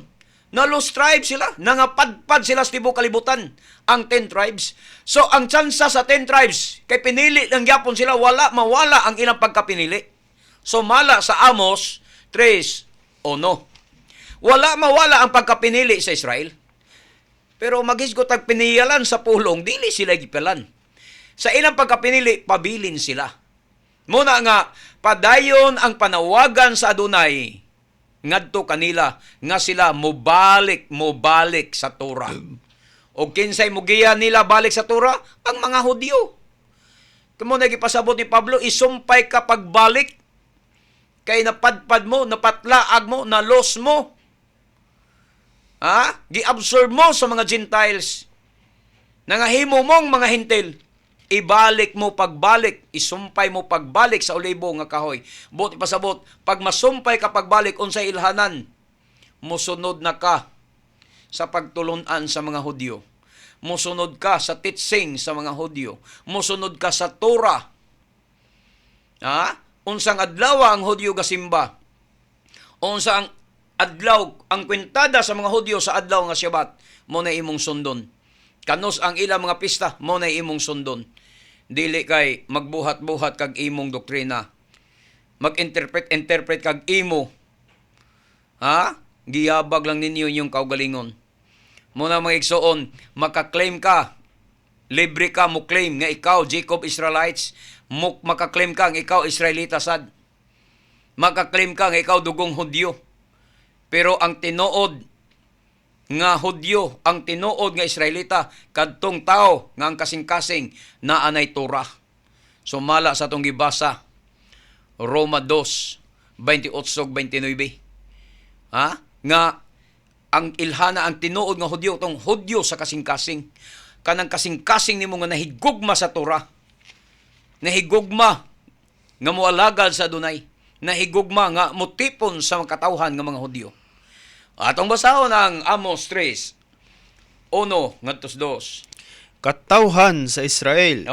na lost tribe sila, nangapadpad sila sa tibuok kalibutan, ang 10 tribes. So, ang tsansa sa 10 tribes, kay pinili lang gyapon sila, wala mawala ang ilang pagkapinili. So, mala sa Amos 3 o no. Wala mawala ang pagkapinili sa Israel. Pero maghisgot ang piniyalan sa pulong, dili sila gipilan. Sa ilang pagkapinili, pabilin sila. Muna nga, padayon ang panawagan sa Adonai ngadto kanila nga sila mobalik sa Torah. O kinsay mugiya nila balik sa Torah? Ang mga Hudyo. Kamo nagipasabot ni Pablo, isumpay ka pagbalik kay napadpad mo, napatlaag mo, nalos mo. Ha? Gi-absorb mo sa mga Gentiles. Nangahimo mong mga Hentil. Ibalik mo pagbalik, isumpay mo pagbalik sa olibo nga kahoy. Buot ipasabot, pag masumpay ka pagbalik, unsay ilhanan? Musunod na ka sa pagtulunan sa mga Hudyo. Musunod ka sa teaching sa mga Hudyo. Musunod ka sa Torah. Ha? Unsang adlaw ang Hudyo gasimba? Unsa ang adlaw ang kwintada sa mga Hudyo sa adlaw nga Shabbat, mo na imong sundon. Kanus ang ilang mga pista, mo na imong sundon. Dili kay magbuhat-buhat kag imong doktrina. Mag-interpret interpret kag imo. Ha? Giyabag lang ninyo inyong kaugalingon. Muna, mga igsoon, maka-claim ka. Libre ka mo claim nga ikaw Jacob Israelites. Muk makaklaim ka nga ikaw Israelita sad. Makaklaim ka nga ikaw dugong Hudyo. Pero ang tinuod nga Hudyo, ang tinuod nga Israelita, kadtong tao nga ang kasing-kasing naa nay Torah. Sumala sa atong gibasa, Roma 2, 28 29. Ha? Nga ang ilhana, ang tinuod nga Hudyo, tong Hudyo sa kasing-kasing. Kanang kasing-kasing nimo nga nahigugma sa Torah. Nahigugma nga moalagad sa Adunay. Nahigugma nga motipon sa mga katawhan nga mga Hudyo. Atong basahon ang Amos 3, 1 ngadto 2. Katawhan sa Israel,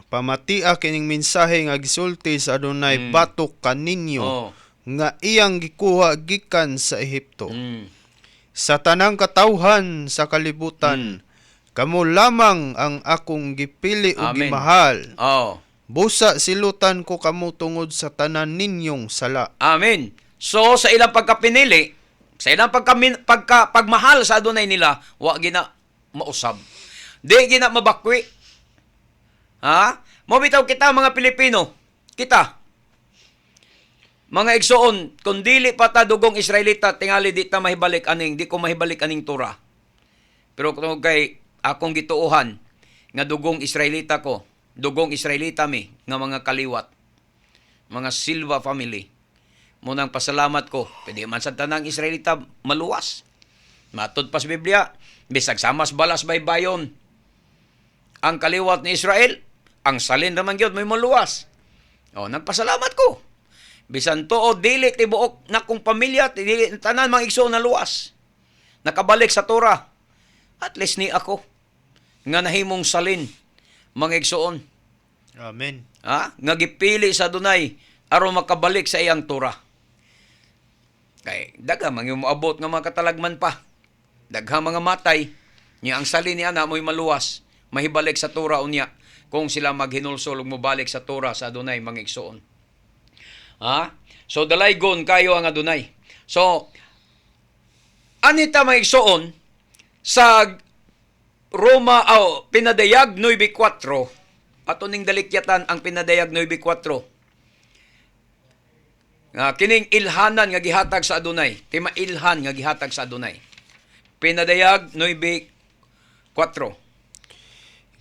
pamatia kining mensahe nga gisulti sa Adunay batok kaninyo nga iyang gikuha gikan sa Ehipto. Sa tanang katawhan sa kalibutan, kamo lamang ang akong gipili ug Amen. gimahal. Busa silutan ko kamo tungod sa tanan ninyong sala. Amen. So sa ilang pagkapinili, sa ilang pagmahal sa Adunay nila, wa gina mausab. Di gina mabakwi. Ha? Mao bitaw kita mga Pilipino, kita mga igsoon, kung dili pa ta dugong Israelita, tingali di ta mahibalik aning, di ko mahibalik aning Torah. Pero kung kay akong gituohan nga dugong Israelita ko, dugong Israelita mi nga mga kaliwat, mga Silva family. Munang pasalamat ko, pwede man sa tanang Israelita maluwas. Matud pa sa Biblia, bisag samas balas baybayon. Ang kaliwat ni Israel, ang salin raman gyud may maluwas. O, nagpasalamat ko. Bisan tuod dili tibuok na kong pamilya, dili tanan mga igsoon na luwas. Nakabalik sa Torah. At least ni ako nga nahimong salin mga igsoon. Amen. Ha? Nga gipili sa Adunay aron makabalik sa iyang Torah. Kay daghan man yung moabot nga mga katalagman pa. Daghang mga matay nya ang salin ni ana mo'y maluwas, mahibalik sa Torah unya kung sila maghinulsol ug mobalik sa Torah sa Adunay, mga igsoon. Ha? So dalaygon kayo ang Adunay. So anita, mga igsoon, sa Roma aw Pinadayag 9.4, ato ning dalikyatan ang Pinadayag 9.4 nga kining ilhanan nga gihatag sa Adunay, tema ilhan nga gihatag sa Adunay. Pinadayag 9.4.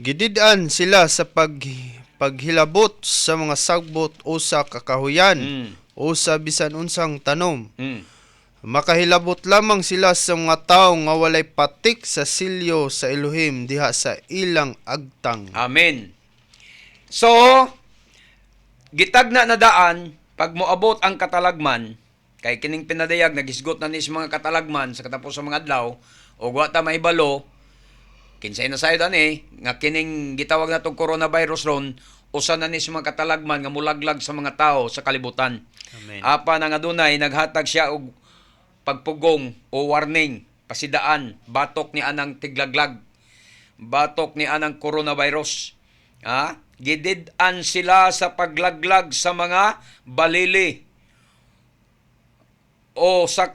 Gidid-an sila sa paghilabot sa mga sagbot o sa kakahuyan o sa bisan unsang tanom. Makahilabot lamang sila sa mga tawo nga walay patik sa silyo sa Elohim diha sa ilang agtang. Amen. So, gitagna na daan, pag moabot ang katalagman, kay kining Pinadayag, nagisgot na ni sa mga katalagman sa katapos sa mga adlaw, o wa ta mahibalo, kinsay na sayod ani, nga kining gitawag natong coronavirus ron, usa na ni sa mga katalagman nga mulaglag sa mga tao sa kalibutan. Amen. Apan ang Adunay, naghatag siya og pagpugong o warning, pasidaan, batok ni anang tiglaglag, batok ni anang coronavirus. Ha? Gidid-an sila sa paglaglag sa mga balili o sa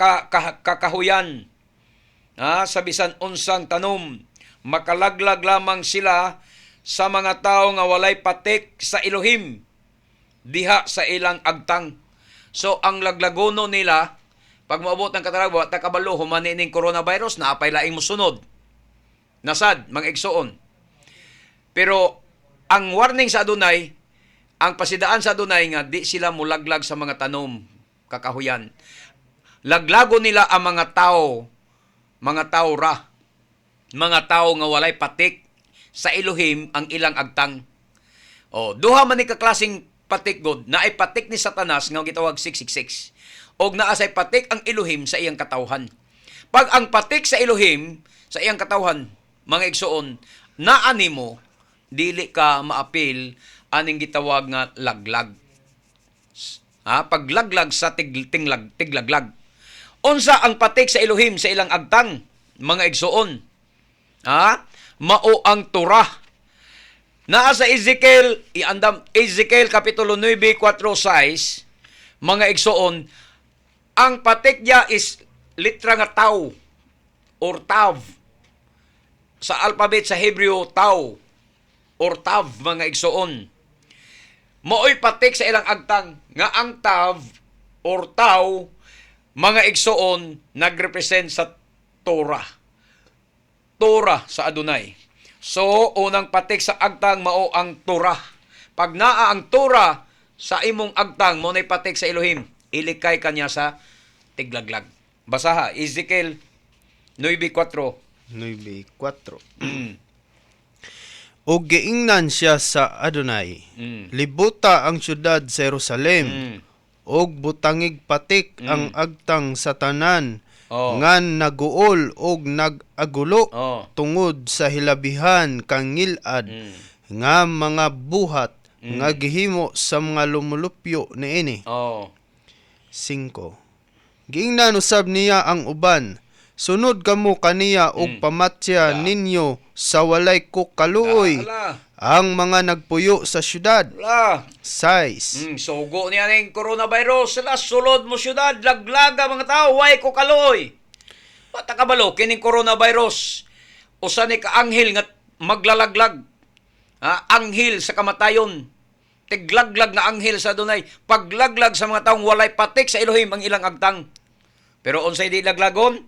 kakahuyan. Ha? Sa bisan unsang tanom, makalaglag lamang sila sa mga tao nga walay patik sa Elohim diha sa ilang agtang. So ang laglagono nila pag moabot ang katalagman, wa ta kabalo human ning coronavirus naapay laing mosunod. Nasad mga igsoon. Pero ang warning sa Adunay, ang pasidaan sa Adunay nga di sila mulaglag sa mga tanom, kakahuyan. Laglago nila ang mga tao, mga tao ra, mga tao nga walay patik sa Elohim ang ilang agtang. O, duha man ni ka klaseng patik god, naay patik ni Satanas nga gitawag 666. Og naa say patik ang Elohim sa iyang katawhan. Pag ang patik sa Elohim sa iyang katawhan, mga igsoon, naa nimo, dili ka maapil aning gitawag nga laglag. Ha, paglaglag sa tinglag, tiglaglag. Unsa ang patik sa Elohim sa ilang agtang, mga igsoon? Ha? Mao ang Torah. Naa sa Ezekiel, iandam Ezekiel kapitulo 9, 4, 6, mga igsoon, ang patik niya is litra nga tau or tav. Sa alphabet sa Hebreo, tau or tav, mga igsoon. Maoy patik sa ilang agtang nga ang tav or tau, mga igsoon, nagrepresent sa Torah. Torah sa Adonai. So, unang patik sa agtang mao ang Torah. Pag naa ang Torah sa imong agtang, mo na'y patik sa Elohim. Ilikay kanya sa tiglaglag. Basaha, Ezekiel 9:4. 9:4. Og giingnan siya sa Adonai, "Libuta ang syudad sa Jerusalem og butangig patik ang agtang sa tanan nga naguol og nag-agulo tungod sa hilabihan kangilad nga mga buhat nga gihimo sa mga lumulupyo niini." 5. Giingnan usab niya ang uban, "Sunod kamo kaniya og pamatya ninyo sa walay kukaluoy Ala. ang mga nagpuyo sa syudad." Ala. 6. Sugo niya ning coronavirus. Sila sulod mo syudad, laglaga mga tao, way ko kaluoy. Bata kabalo kining coronavirus. Usa ni ka anghel nga maglalaglag. Ha, anghel sa kamatayon. Tiglaglag na anghel sa Adonai. Paglaglag sa mga taong walay patik sa Elohim ang ilang agtang. Pero unsay di laglagon?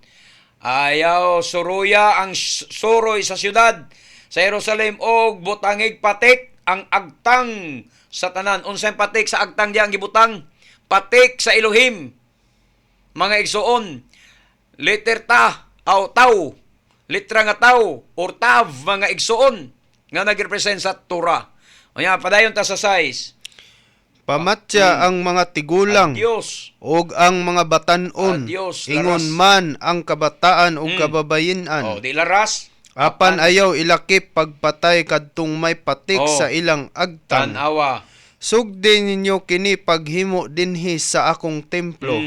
Ayaw suruya ang suroy sa syudad sa Jerusalem og butangig patik ang agtang sa tanan. Unsay patik sa agtang diya ang gibutang? Patik sa Elohim. Mga igsoon, letter ta aw tau, litra nga tau or tav, mga igsoon, nga nagrepresent sa Torah. Unya, padayon ta sa 6. Pamatya ang mga tigulang Dios. ug ang mga batan-on, Adios, ingon laras. man ang kabataan ug kababayen-an. Oh, di laras. Apan ayaw ilakip pagpatay kadtong may patik sa ilang agtang. Tan-awa. Sugdi ninyo kini paghimo dinhi sa akong templo.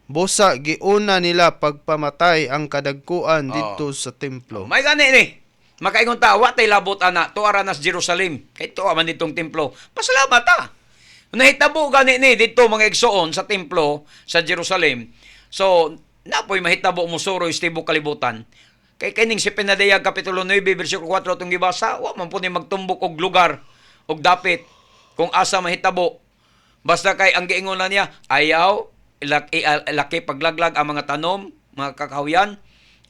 Busa giuna nila pagpamatay ang kadagkuan didto sa templo. May gani ni. Makaingon ta, wa tay labot ana, tuara nas Jerusalem. Kay tuwa man ditong templo. Pasalamat ta. Nahitabo gani ni didto, mga igsoon, sa templo sa Jerusalem. So, napoy mahitabo mo suroy sa tibok kalibutan. Kay kining si Pinadayag kapitulo 9 bersikulo 4 atong gibasa, wa man po ni magtumbok og lugar og dapit kung asa mahitabo. Basta kay ang giingon na niya, ayaw laki paglaglag ang mga tanom, mga kakahuyan,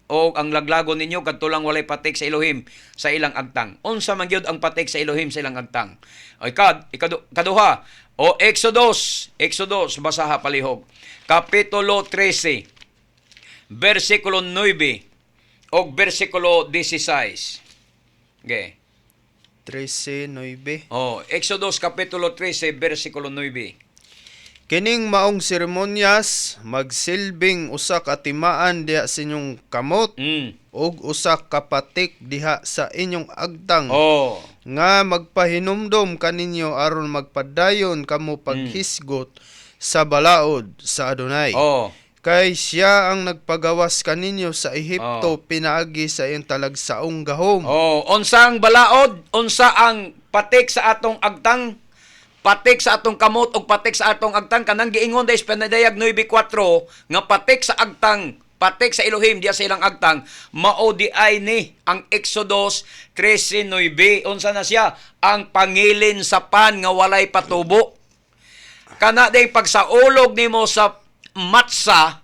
o ang laglagon ninyo kadto lang walay patik sa Elohim sa ilang agtang. Unsa man gyud ang patik sa Elohim sa ilang agtang? O kaduha, o Exodus, Exodus, basaha palihog. Kapitulo 13, versikulo 9 o versikulo 16. Okay. 13:9. Oh, Exodus kapitulo 13 versikulo 9. Kining maong seremonyas magsilbing usa ka timaan diha sa inyong kamot ug usa ka patik diha sa inyong agtang nga magpahinumdom kaninyo aron magpadayon kamo paghisgot sa balaod sa Adonai. Kay siya ang nagpagawas kaninyo sa Ehipto pinaagi sa iyang talagsaong gahom. Oh, unsa ang balaod? Unsa ang patik sa atong agtang? Patik sa atong kamot ug patik sa atong agtang kanang giingon dahil Panadayag 9:4 nga patik sa agtang, patik sa Elohim diya sa ilang agtang, mao di ay ni ang Exodus 13:9. Unsa na siya? Ang pangilin sa pan nga walay patubo. Kana day pagsaulog nimo sa matsa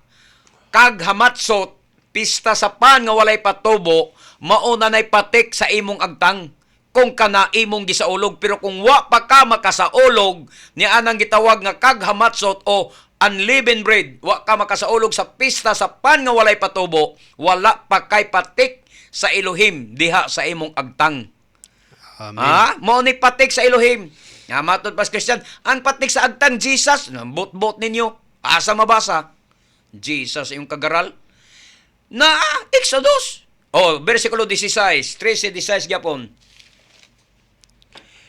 kag hamatsot, pista sa pan nga walay patubo, mao na nay patik sa imong agtang kung kana imong gisaulog. Pero kung wa pa ka makasaulog ni anang gitawag nga kag hamatsot o unleavened bread, wa ka makasaulog sa pista sa pan nga walay patubo, wala pa kay patik sa Elohim diha sa imong agtang. Amen. Ah, mao ni patik sa Elohim. Nga matod pas Christian, ang patik sa agtang Jesus, bot-bot ninyo. Asa mabasa? Jesus yung kagaral. Na Exodus. Oh, versikulo 16, 13:16 gyapon.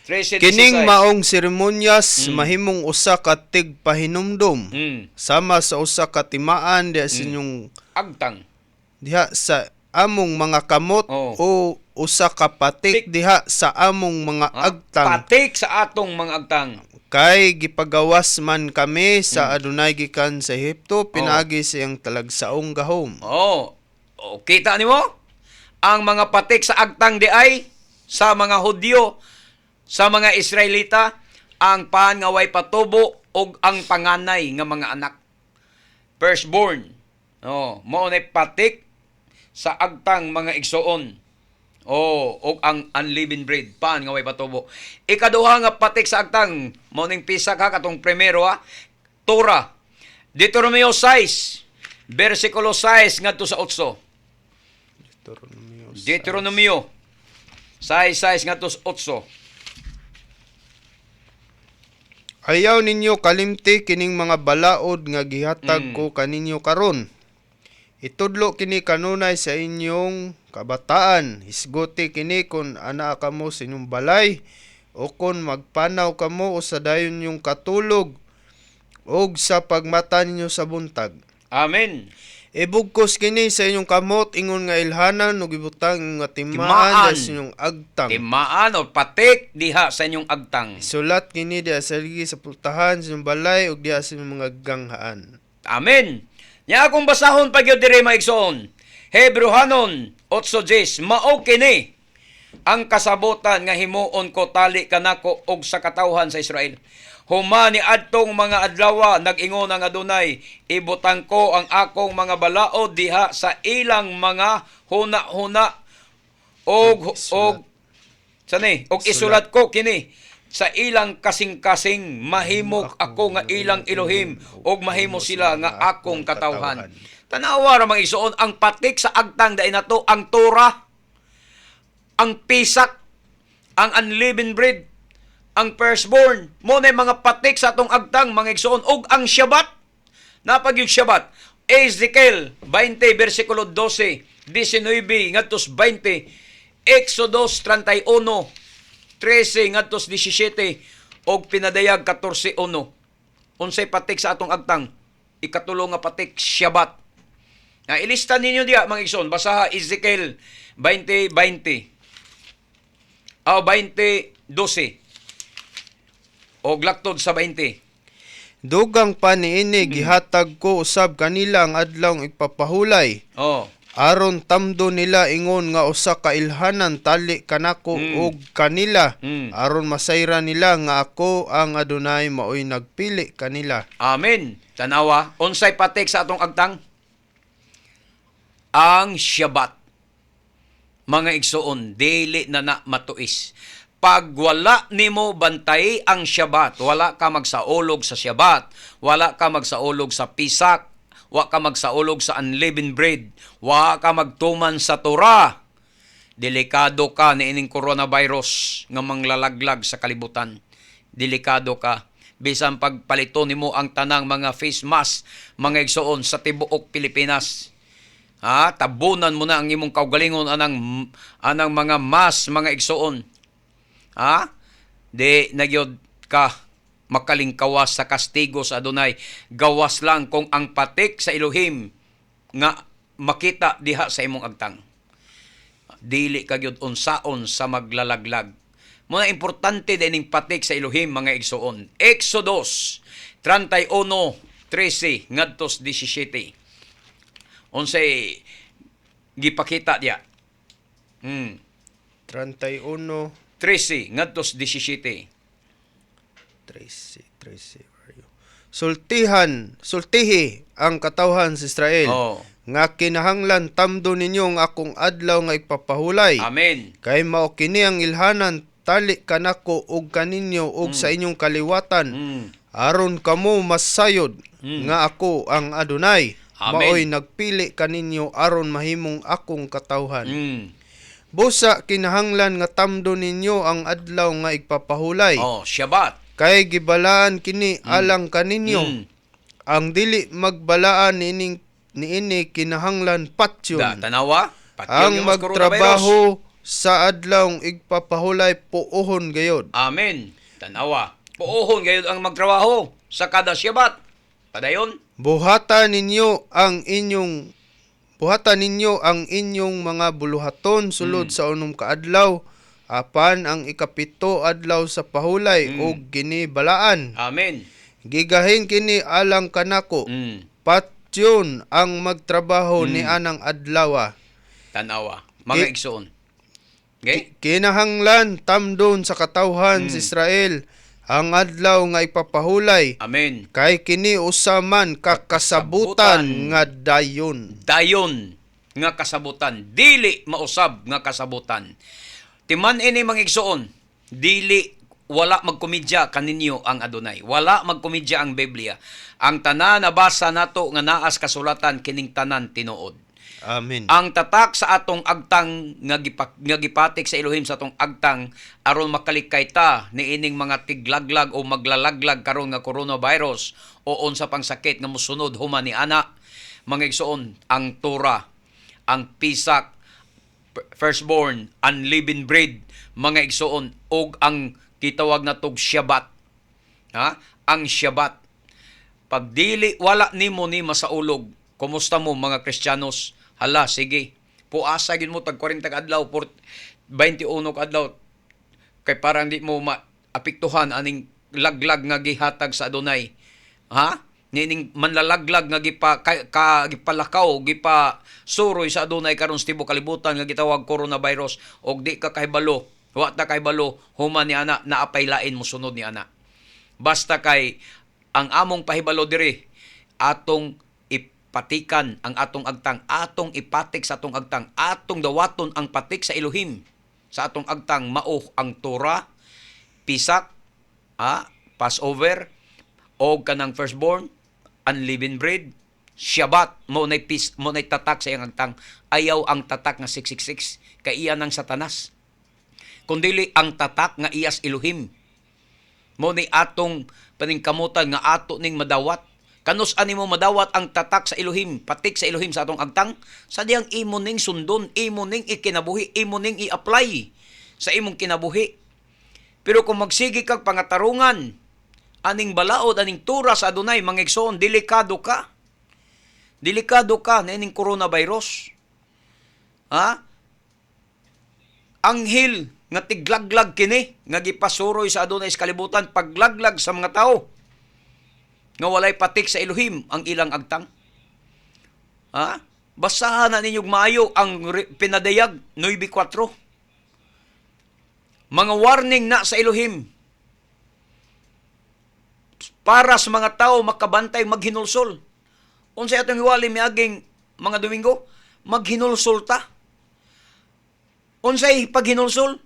13:16. Kining maong seremonyas mahimong usa ka tigpahinumdom sama sa usa ka timaan diha sa inyong Agtang. diha sa among mga kamot o usa ka patik Tik. diha sa among mga Ah, agtang, patik sa atong mga agtang. Kay gipagawas man kami sa Adonai gikan sa Ehipto pinaagi sa iyang talagsaong gahom. Oh, kita nimo? Ang mga patik sa agtang di ay sa mga Hudyo, sa mga Israelita, Ang pan nga way patubo ug ang panganay nga mga anak. Firstborn. Oh, mao na patik sa agtang, mga igsoon. Oh, ug ang unleavened bread, pan nga way patubo. Ikaduha nga patik sa agtang, mao ning pisak ha, katong primero ha. Torah. Deuteronomio 6, versikulo 6 ngadto sa 8. Deuteronomio. Deuteronomio 6, 6 ngadto sa 8. Ayaw ninyo kalimti kining mga balaod nga gihatag ko kaninyo karon. Itudlo kini kanunay sa inyong kabataan. Hisguti kini kon anaa kamo sa inyong balay o kon magpanaw kamo o sa dayon inyong katulog og sa pagmata ninyo sa buntag. Amen. Ibugkos kini sa inyong kamot ingon nga ilhanan ug ibutang nga timaan Timaan. sa inyong agtang. Timaan o patik diha sa inyong agtang. Isulat kini diha sa ligi sa pultahan sa inyong balay ug diha sa inyong mga ganghaan. Amen. Nya akong basahon pa gyud diri, mga igsoon. Hebreohanon 8:10, mao kini ang kasabotan nga himuon ko tali kanako og sa katawhan sa Israel. Human ni adtong mga adlawa, nag-ingon ang Adunay, ibutang ko ang akong mga balaod diha sa ilang mga huna-huna og og sani og isulat ko kini sa ilang kasing-kasing. Mahimo ako nga ilang Elohim ug mahimo sila nga akong katawhan. Tanawa ra, mga igsoon, ang patik sa agtang dai nato ang Torah, ang pisak, ang unleavened bread, ang firstborn. Mao na mga patik sa atong agtang, mga igsoon, ug ang Shabbat. Napagyug Shabbat. Ezekiel 20 versikulo 12, 19 ngadto 20, Exodus 31 13 ngadto 17 og Pinadayag 14:1. Unsay patik sa atong agtang? Ikatulo nga patik, Shabbat. Na ilista ninyo diya, mga igsoon, basaha Ezekiel 20:20. Aw, 20:12. Og laktod sa 20. Dugang pa niini, gihatag ko usab kanila ang adlawng igpapahulay aron tamdo nila ingon nga usa ka ilhanan tali kanako ug kanila aron masayra nila nga ako ang Adonai maoy nagpili kanila. Amen. Tanawa, unsay patik sa atong agtang? Ang Shabbat. Mga igsoon, dili na na matuis. Pag wala nimo bantay ang Shabbat, wala ka magsaulog sa Shabbat, wala ka magsaulog sa pisak, wa ka magsaulog sa unleavened bread, wa ka magtuman sa Torah, delikado ka niining coronavirus nga manglalaglag sa kalibutan. Delikado ka. Bisan pagpalito nimo ang tanang mga face mask, mga igsoon, sa tibuok Pilipinas. Ha, tabunan mo na ang imong kaugalingon anang anang mga mask, mga igsoon. Ha? Di na gyud ka makalingkawas sa kastigo sa Adonay. Gawas lang kung ang patik sa Elohim nga makita diha sa imong agtang, dili ka gyud unsaon sa maglalaglag. Muna importante din ning patik sa Elohim, mga igsoon. Exodus 31:13 ngadto 17. Unsay gipakita diya? 31 13 ngadto 17. 13, 13, where are you? Sultihan, sultihi ang katawhan sa Israel nga kinahanglan tamdo ninyo ang akong adlaw nga igpapahulay. Amen. Kay mao kini ang ilhanan tali kanako ug kaninyo ug sa inyong kaliwatan aron kamo masayod nga ako ang Adonai Amen. maoy nagpili kaninyo aron mahimong akong katawhan. Busa kinahanglan nga tamdo ninyo ang adlaw nga igpapahulay. Oh, Shabbat. Kay gibalaan kini alang kaninyo. Ang dili magbalaan niining niini kinahanglan patyon. Da, tanawa. Patyon Ang yung mas coronavirus. magtrabaho sa adlawng igpapahulay puohon gayod. Amen. Tanawa. Puohon gayud ang magtrabaho sa kada Shabbat. Padayon. Buhata ninyo ang inyong mga buluhaton sulod sa unom ka adlaw apan ang ikapito adlaw sa pahulay ug ginibalaan. Amen. Gigahin kini alang kanako. Patyon ang magtrabaho ni anang adlawa. Tanawa. Mga igsoon. Okay? Kinahanglan tamdon sa katawhan sa Israel Ang adlaw nga ipapahulay Amen. kay kini usa man ka kasabutan nga dayon. Dayon nga kasabutan, dili mausab nga kasabutan. Timan ini, mga igsoon, dili, wala magkomedya kaninyo ang Adonai. Wala magkomedya ang Biblia. Ang tanan nabasa nato nga naas kasulatan, kining tanan tinuod. Amen. Ang tatak sa atong agtang nga gipatik sa Elohim sa atong agtang aron makalikay ta niining mga tiglaglag o maglalaglag karon nga coronavirus o unsa pang sakit nga mosunod human ni ana, mga igsoon, ang Torah, ang Pisak, firstborn, unleavened bread, mga igsoon, ug ang gitawag natog Shabbat. Ha? Ang Shabbat. Pag dili, wala nimo ni masaulog, kumusta mo mga Kristiyanos? Hala, sige. Puasa gid mo tag 40 ka adlaw, 21 ka adlaw kay parang di mo maapektuhan aning laglag nga gihatag sa Adonai. Ha? Nining manlalaglag nga gipalakaw, gipa suroy sa Adonai karon sa tibuok kalibutan nga gitawag coronavirus, og di ka kahibalo, wa ta kahibalo human ni ana naapay lain mosunod ni ana. Basta kay ang among pahibalo diri, atong ipatikan ang atong agtang, atong ipatik sa atong agtang, atong dawaton ang patik sa Elohim sa atong agtang, mao ang Torah, Pisak, Passover, o kanang firstborn, unleavened bread, Shabbat, mo nay peace, mo nay tatak sa iyang agtang. Ayaw ang tatak nga 666 kay iya ng Satanas. Kundili ang tatak nga iyas Elohim. Mo ni atong paningkamutan nga ato ning madawat. Kanus ani mo madawat ang tatak sa Elohim, patik sa Elohim sa atong agtang? Sa diyang imo ning sundon, imo ning ikinabuhi, imo ning i-apply sa imong kinabuhi. Pero kung magsige kag pangatarungan aning balaod, aning Torah sa Adonai, mga igsoon, delikado ka. Delikado ka na ining coronavirus. Ha? Anghel nga tiglaglag kini nga gipasuroy sa Adonai sa kalibutan paglaglag sa mga tao nga walay patik sa Elohim ang ilang agtang. Ha? Basahan na ninyo maayo ang pinadayag 9.4. Mga warning na sa Elohim para sa mga tao makabantay, maghinulsol. Unsay atong hiwali miaging mga Domingo? Maghinulsol ta. Unsay paghinulsol?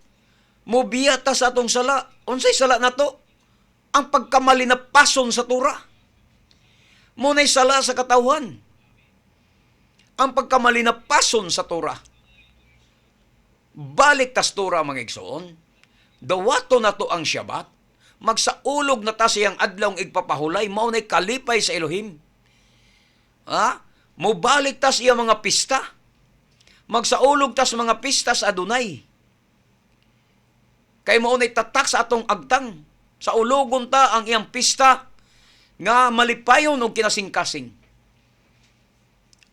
Mobiya ta sa atong sala. Unsay sala nato? Ang pagkamalinapason sa Torah. Mo nay sala sa katawhan. Ang pagkamalinapason sa Torah. Balik tas Torah, mga igsoon. Dawato na to ang Shabbat. Magsaulog na ta siyang adlawng igpapahulay. Mao nay kalipay sa Elohim. Ha? Mobalik tas iya mga pista. Magsaulog tas mga pista sa Adonai. Kay mao nay tatak sa atong agtang. Sa ulogon ta ang iyang pista nga malipayon og kinasingkasing.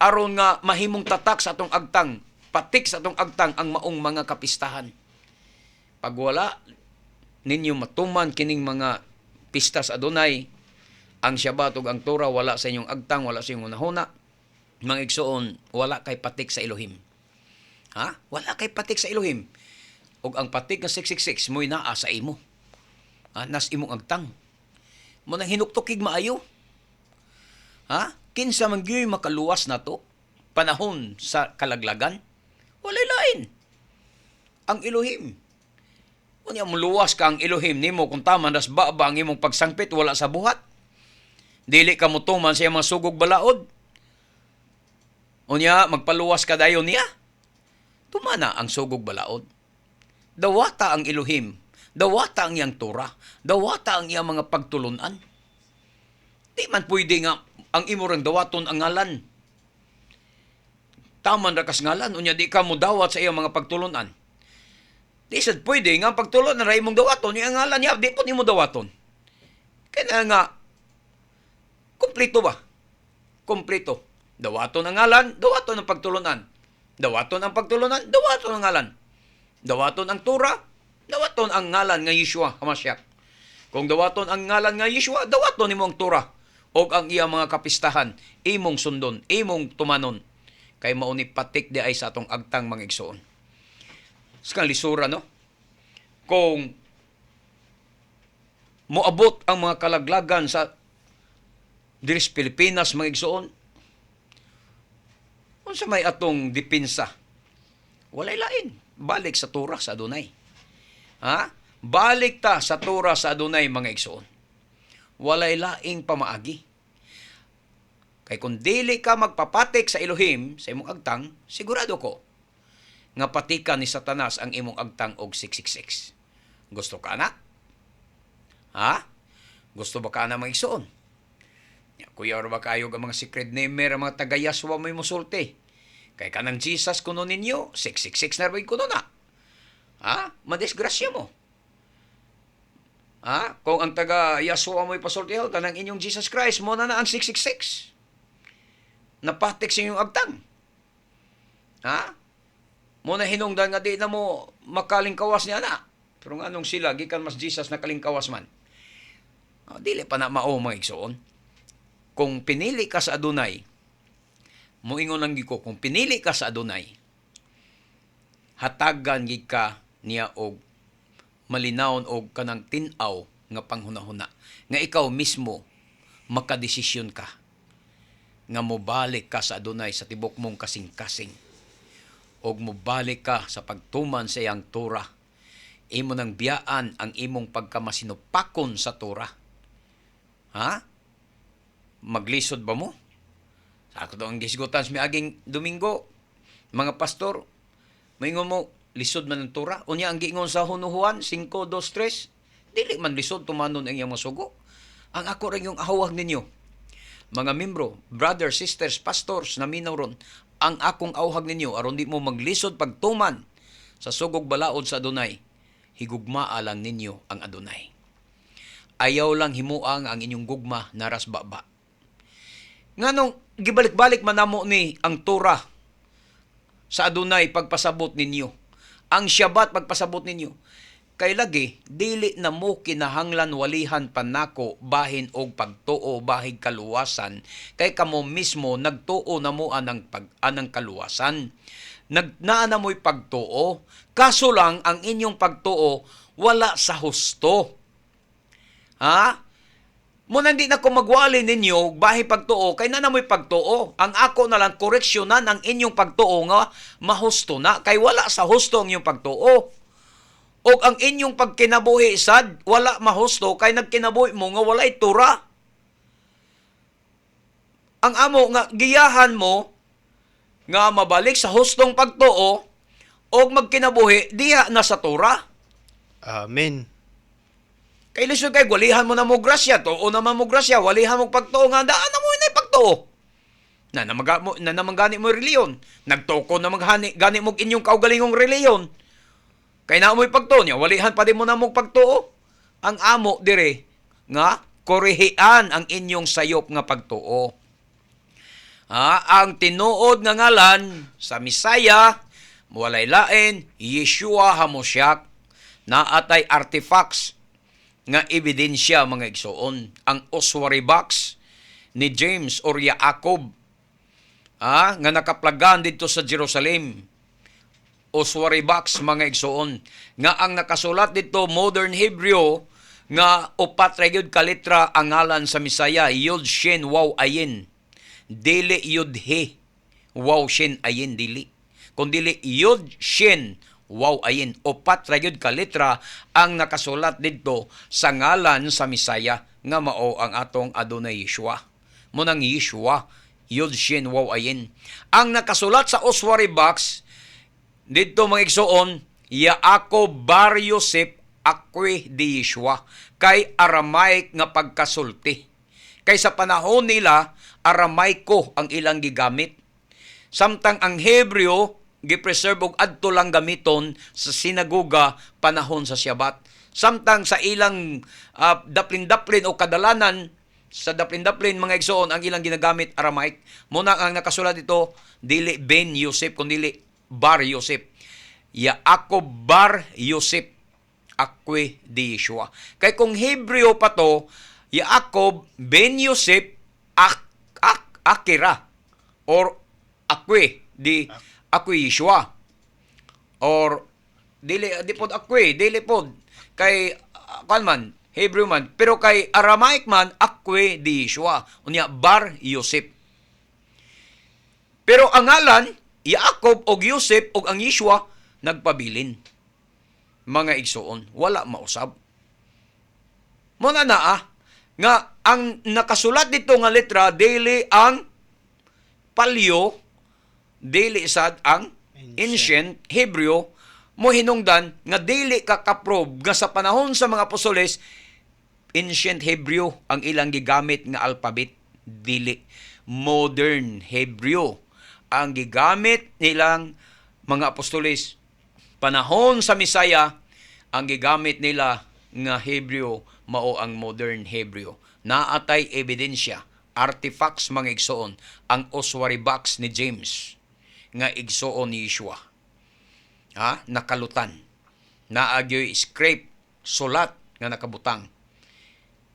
Aron nga mahimong tatak sa atong agtang, patik sa atong agtang ang maong mga kapistahan. Pag wala ninyo matuman kining mga pista sa Adonai, ang Shabbat ug ang Torah wala sa inyong agtang, wala sa inyong hunahuna, mga igsoon, wala kay patik sa Elohim. Ha? Wala kay patik sa Elohim. Ug ang patik nga 666 mo'y naa sa imo. Ha? Nas imong agtang. Mo nang hinuktukig maayo. Ha? Kinsa man gyud makaluwas nato panahon sa kalaglagan? Walay lain. Ang Elohim. Unya muluwas ka ang Elohim nimo kung tama nas ba ang imong pagsangpit wala sa buhat. Dili ka motuman sa iyang mga sugog balaod. Unya magpaluwas ka dayon niya. Tumana ang sugog balaod. Dawata ang Elohim. Dawata ang iyang Torah. Dawata ang iyang mga pagtulunan. Di man pwede nga ang imo rang dawaton ang ngalan. Taman ra kas ngalan, unya di ka mo dawat sa iyang mga pagtulunan. Di sad pwede nga ang pagtulunan ra imong dawaton, iyang ngalan niya, di po nimo dawaton. Kaya nga, kumpleto ba? Kumpleto. Dawaton ang ngalan, dawaton ang pagtulunan. Dawaton ang pagtulunan, dawaton ang ngalan. Dawaton ang Torah, dawaton ang ngalan nga Yeshua Hamashiach. Kung dawaton ang ngalan nga Yeshua, dawaton nimo ang Torah og ang iyang mga kapistahan, imong sundon, imong tumanon. Kay mao ni patik di ay sa atong agtang, mga igsoon. Sa lisura, no? Kung Moabot ang mga kalaglagan sa diri sa Pilipinas, mga igsoon. Unsa may atong depensa? Walay lain. Balik sa Torah sa Adonai. Ha? Balik ta sa Torah sa Adonai, mga igsoon. Walay laing pamaagi. Kay kung dili ka magpapatik sa Elohim sa imong agtang, sigurado ko nga patikan ni Satanas ang imong agtang og 666. Gusto ka na? Ha? Gusto ba ka na, mga igsoon? Ya, kuya ba kayo ang mga secret namer, ang mga taga-Yaswa may musulti? Kay kanang Jesus kuno ninyo, 666 na rin kuno na. Ha? Madisgrasya mo. Ha? Kung ang taga Yaswa mo'y pasulti, kanang inyong Jesus Christ, mo na na ang 666. Napatik sa inyong agtang. Ha? Mo na hinungdan nga di na mo makalingkawas niya na. Pero nga nung sila, gikan mas Jesus nakalingkawas man. Ah, dili pa na mao, mga igsoon. Kung pinili ka sa Adonai, moingon lang gyud ko, kung pinili ka sa Adonai, hatagan gid ka niya og malinawon og kanang tin-aw nga panghunahuna nga ikaw mismo makadesisyon ka nga mobalik ka sa Adonai sa tibok mong kasing-kasing og mobalik ka sa pagtuman sa iyang Torah. Imo nang biyaan ang imong pagkamasinupakon sa Torah. Ha, maglisod ba mo? Sa ako ang gisgutan sa miaging Domingo, mga pastor, maingon mo, lisod man ang Torah. Unya ang giingon sa Hunuhuan 5, 2, 3, dili man lisod tumanon ang iyang mga sugo. Ang ako rin yung ahawag ninyo, mga membro, brothers, sisters, pastors na minaw ron, ang akong awhag ninyo, aron di mo maglisod pagtuman sa sugog balaod sa Adonai, higugmaa lang ninyo ang Adonai. Ayaw lang himuang ang inyong gugma naras baba. Nganong gibalik-balik man namo ni ang Torah sa Adonai pagpasabot ninyo? Ang Shabbat pagpasabot ninyo. Kay lagi, dili na mo kinahanglan walihan panako bahin og pagtuo bahig kaluwasan, kay kamo mismo nagtuo na mo anang pag anang kaluwasan. Nag naa na mo'y pagtuo, kaso lang ang inyong pagtuo wala sa husto. Ha? Mo nang di na ko magwali ninyo bahi pagtuo kay na mo'y pagtuo. Ang ako na lang koreksyonan ang inyong pagtuo nga mahusto na, kay wala sa husto ang inyong pagtuo. Og ang inyong pagkinabuhi sad wala mahusto kay nagkinabuhi mo nga walay Tura. Ang amo nga giyahan mo nga mabalik sa hustong pagtuo og magkinabuhi diha na sa Tura. Amen. Kay lisod kay walihan mo na mo grasya, tuo naman mo grasya, walihan mo pagtuo nga daan na mo inay pagtuo. Na namaga mo na naman gani mo reliyon, nagtuko na maghani gani mo inyong kaugalingong reliyon. Kay naa mo'y pagtuo niya, walihan pa din mo na mo pagtuo. Ang amo dire nga korehian ang inyong sayop nga pagtuo. Ha, ang tinuod nga ngalan sa Misaya, walay lain, Yeshua Hamosyak. Naatay artifacts nga ebidensya, mga igsoon. Ang ossuary box ni James or Jacob, nga nakaplagan dito sa Jerusalem. Ossuary box, mga igsoon, nga ang nakasulat dito modern Hebrew nga upat ra gyud ka letra ang ngalan sa Misaya, Yod Shin Waw Ayin. Dili Yod He Waw Shin Ayin, dili. Kun dili Yod Shin Waw Ayin. Upat ra gyud ka letra ang nakasulat didto sa ngalan sa Misaya nga mao ang atong Adonai Yeshua. Mo nang Yeshua, Yod Shin Waw Ayin. Ang nakasulat sa ossuary box didto, mga igsoon, Yaakov Bar Yosef Akwe di Yeshua, kay Aramaic nga pagkasulti. Kay sa panahon nila, Aramaiko ang ilang gigamit. Samtang ang Hebreo gipreserve og adto lang gamiton sa sinagoga panahon sa Syabat. Samtang sa ilang daplin-daplin o kadalanan sa daplin-daplin, mga igsoon, ang ilang ginagamit Aramaic. Muna ang nakasulat dito dili Ben Yosef kundi Bar Yosef. Yaakov Bar Yosef Akwe di Yeshua. Kay kung Hebreo pa to, Yaakov Ben Yosef Ak, Ak, Akira or Akwe di Akwe Yeshua. Or dili di pod Akwe, dili pod kay kan man Hebrew man. Pero kay Aramaic man, Akwe di Yeshua. Unya, Bar Yosef. Pero ang ngalan, Jacob og Yosef og ang Yeshua, nagpabilin. Mga igsuon, wala mausab. Muna na nga ang nakasulat dito nga letra, dili ang Paleo, dili sad ang Ancient Hebrew. Mo hinungdan nga dili ka kaprob nga sa panahon sa mga apostoles, Ancient Hebrew ang ilang gigamit nga alphabet. Dili, Modern Hebrew ang gigamit nilang mga apostoles. Panahon sa Misaya, ang gigamit nila nga Hebrew mao ang Modern Hebrew. Naatay ebidensya, artifacts, mga igsoon, ang ossuary box ni James nga igsoon ni Yeshua, ha, nakalutan, naagyoy script, sulat nga nakabutang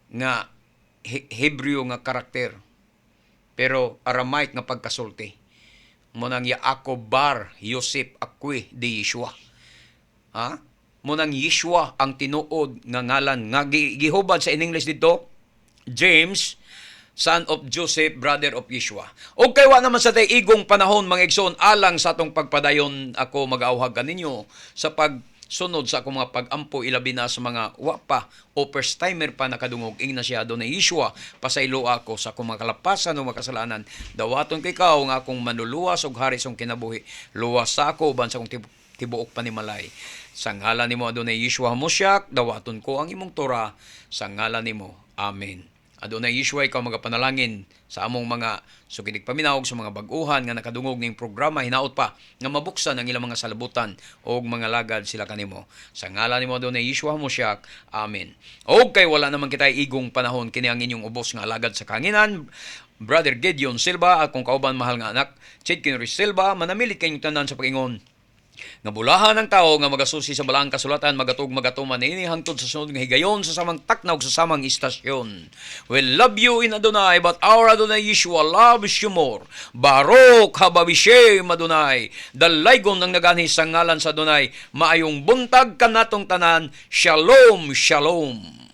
nga Hebreo nga karakter pero Aramaic nga pagkasulti mo nang Yaakov bar Yosef Akwi di Yeshua, ha. Mo nang Yeshua ang tinuod nga ngalan nga gihubad sa in English dito, James, son of Joseph, brother of Yeshua. Og kay wa naman sa tay igong panahon, mga igsoon, alang sa atong pagpadayon, ako mag-auhag kaninyo sa pagsunod sa akong mga pag-ampo, ilabi na sa mga wa pa o first timer pa nakadungog. Ingna siya, "Adonai Yeshua, pasaylo ako sa akong mga kalapasan o mga kasalanan. Dawaton ko ikaw nga akong manluluwas ug hari sa akong kinabuhi. Luwas sa ako uban sa akong tibuok panimalay. Sa ngalan nimo, Adonai Yeshua Hamashiach, dawaton ko ang imong Torah sa ngalan nimo. Amen." Adonai Yeshua, ikaw magapanalangin sa among mga sukidig paminaw, sa mga bag-uhan nga nakadungog ning programa, hinaot pa nga mabuksan ang ilang mga salabutan og mga lagad sila kanimo. Sa ngalan nimo, Adonai Yeshua Hamashiach. Amen. Og kay wala naman kita igong panahon, kini ang inyong ubos nga alagad sa kahanginan, Brother Gideon Silva, akong kauban, mahal nga anak, Chidkin Silva, manamilit kayong tanan sa pag-ingon nga bulahan ang tao nga magasusi sa balaang kasulatan, magatug magatuman niini hangtod sa sunod nga higayon sa samang takna ug sa samang istasyon. We love you in Adonai, but our Adonai Yeshua loves you more. Baruch haba bishem Adonai. Dalaygon ang naganhi sa ngalan sa Adonai. Maayong buntag kanatong tanan. Shalom, shalom.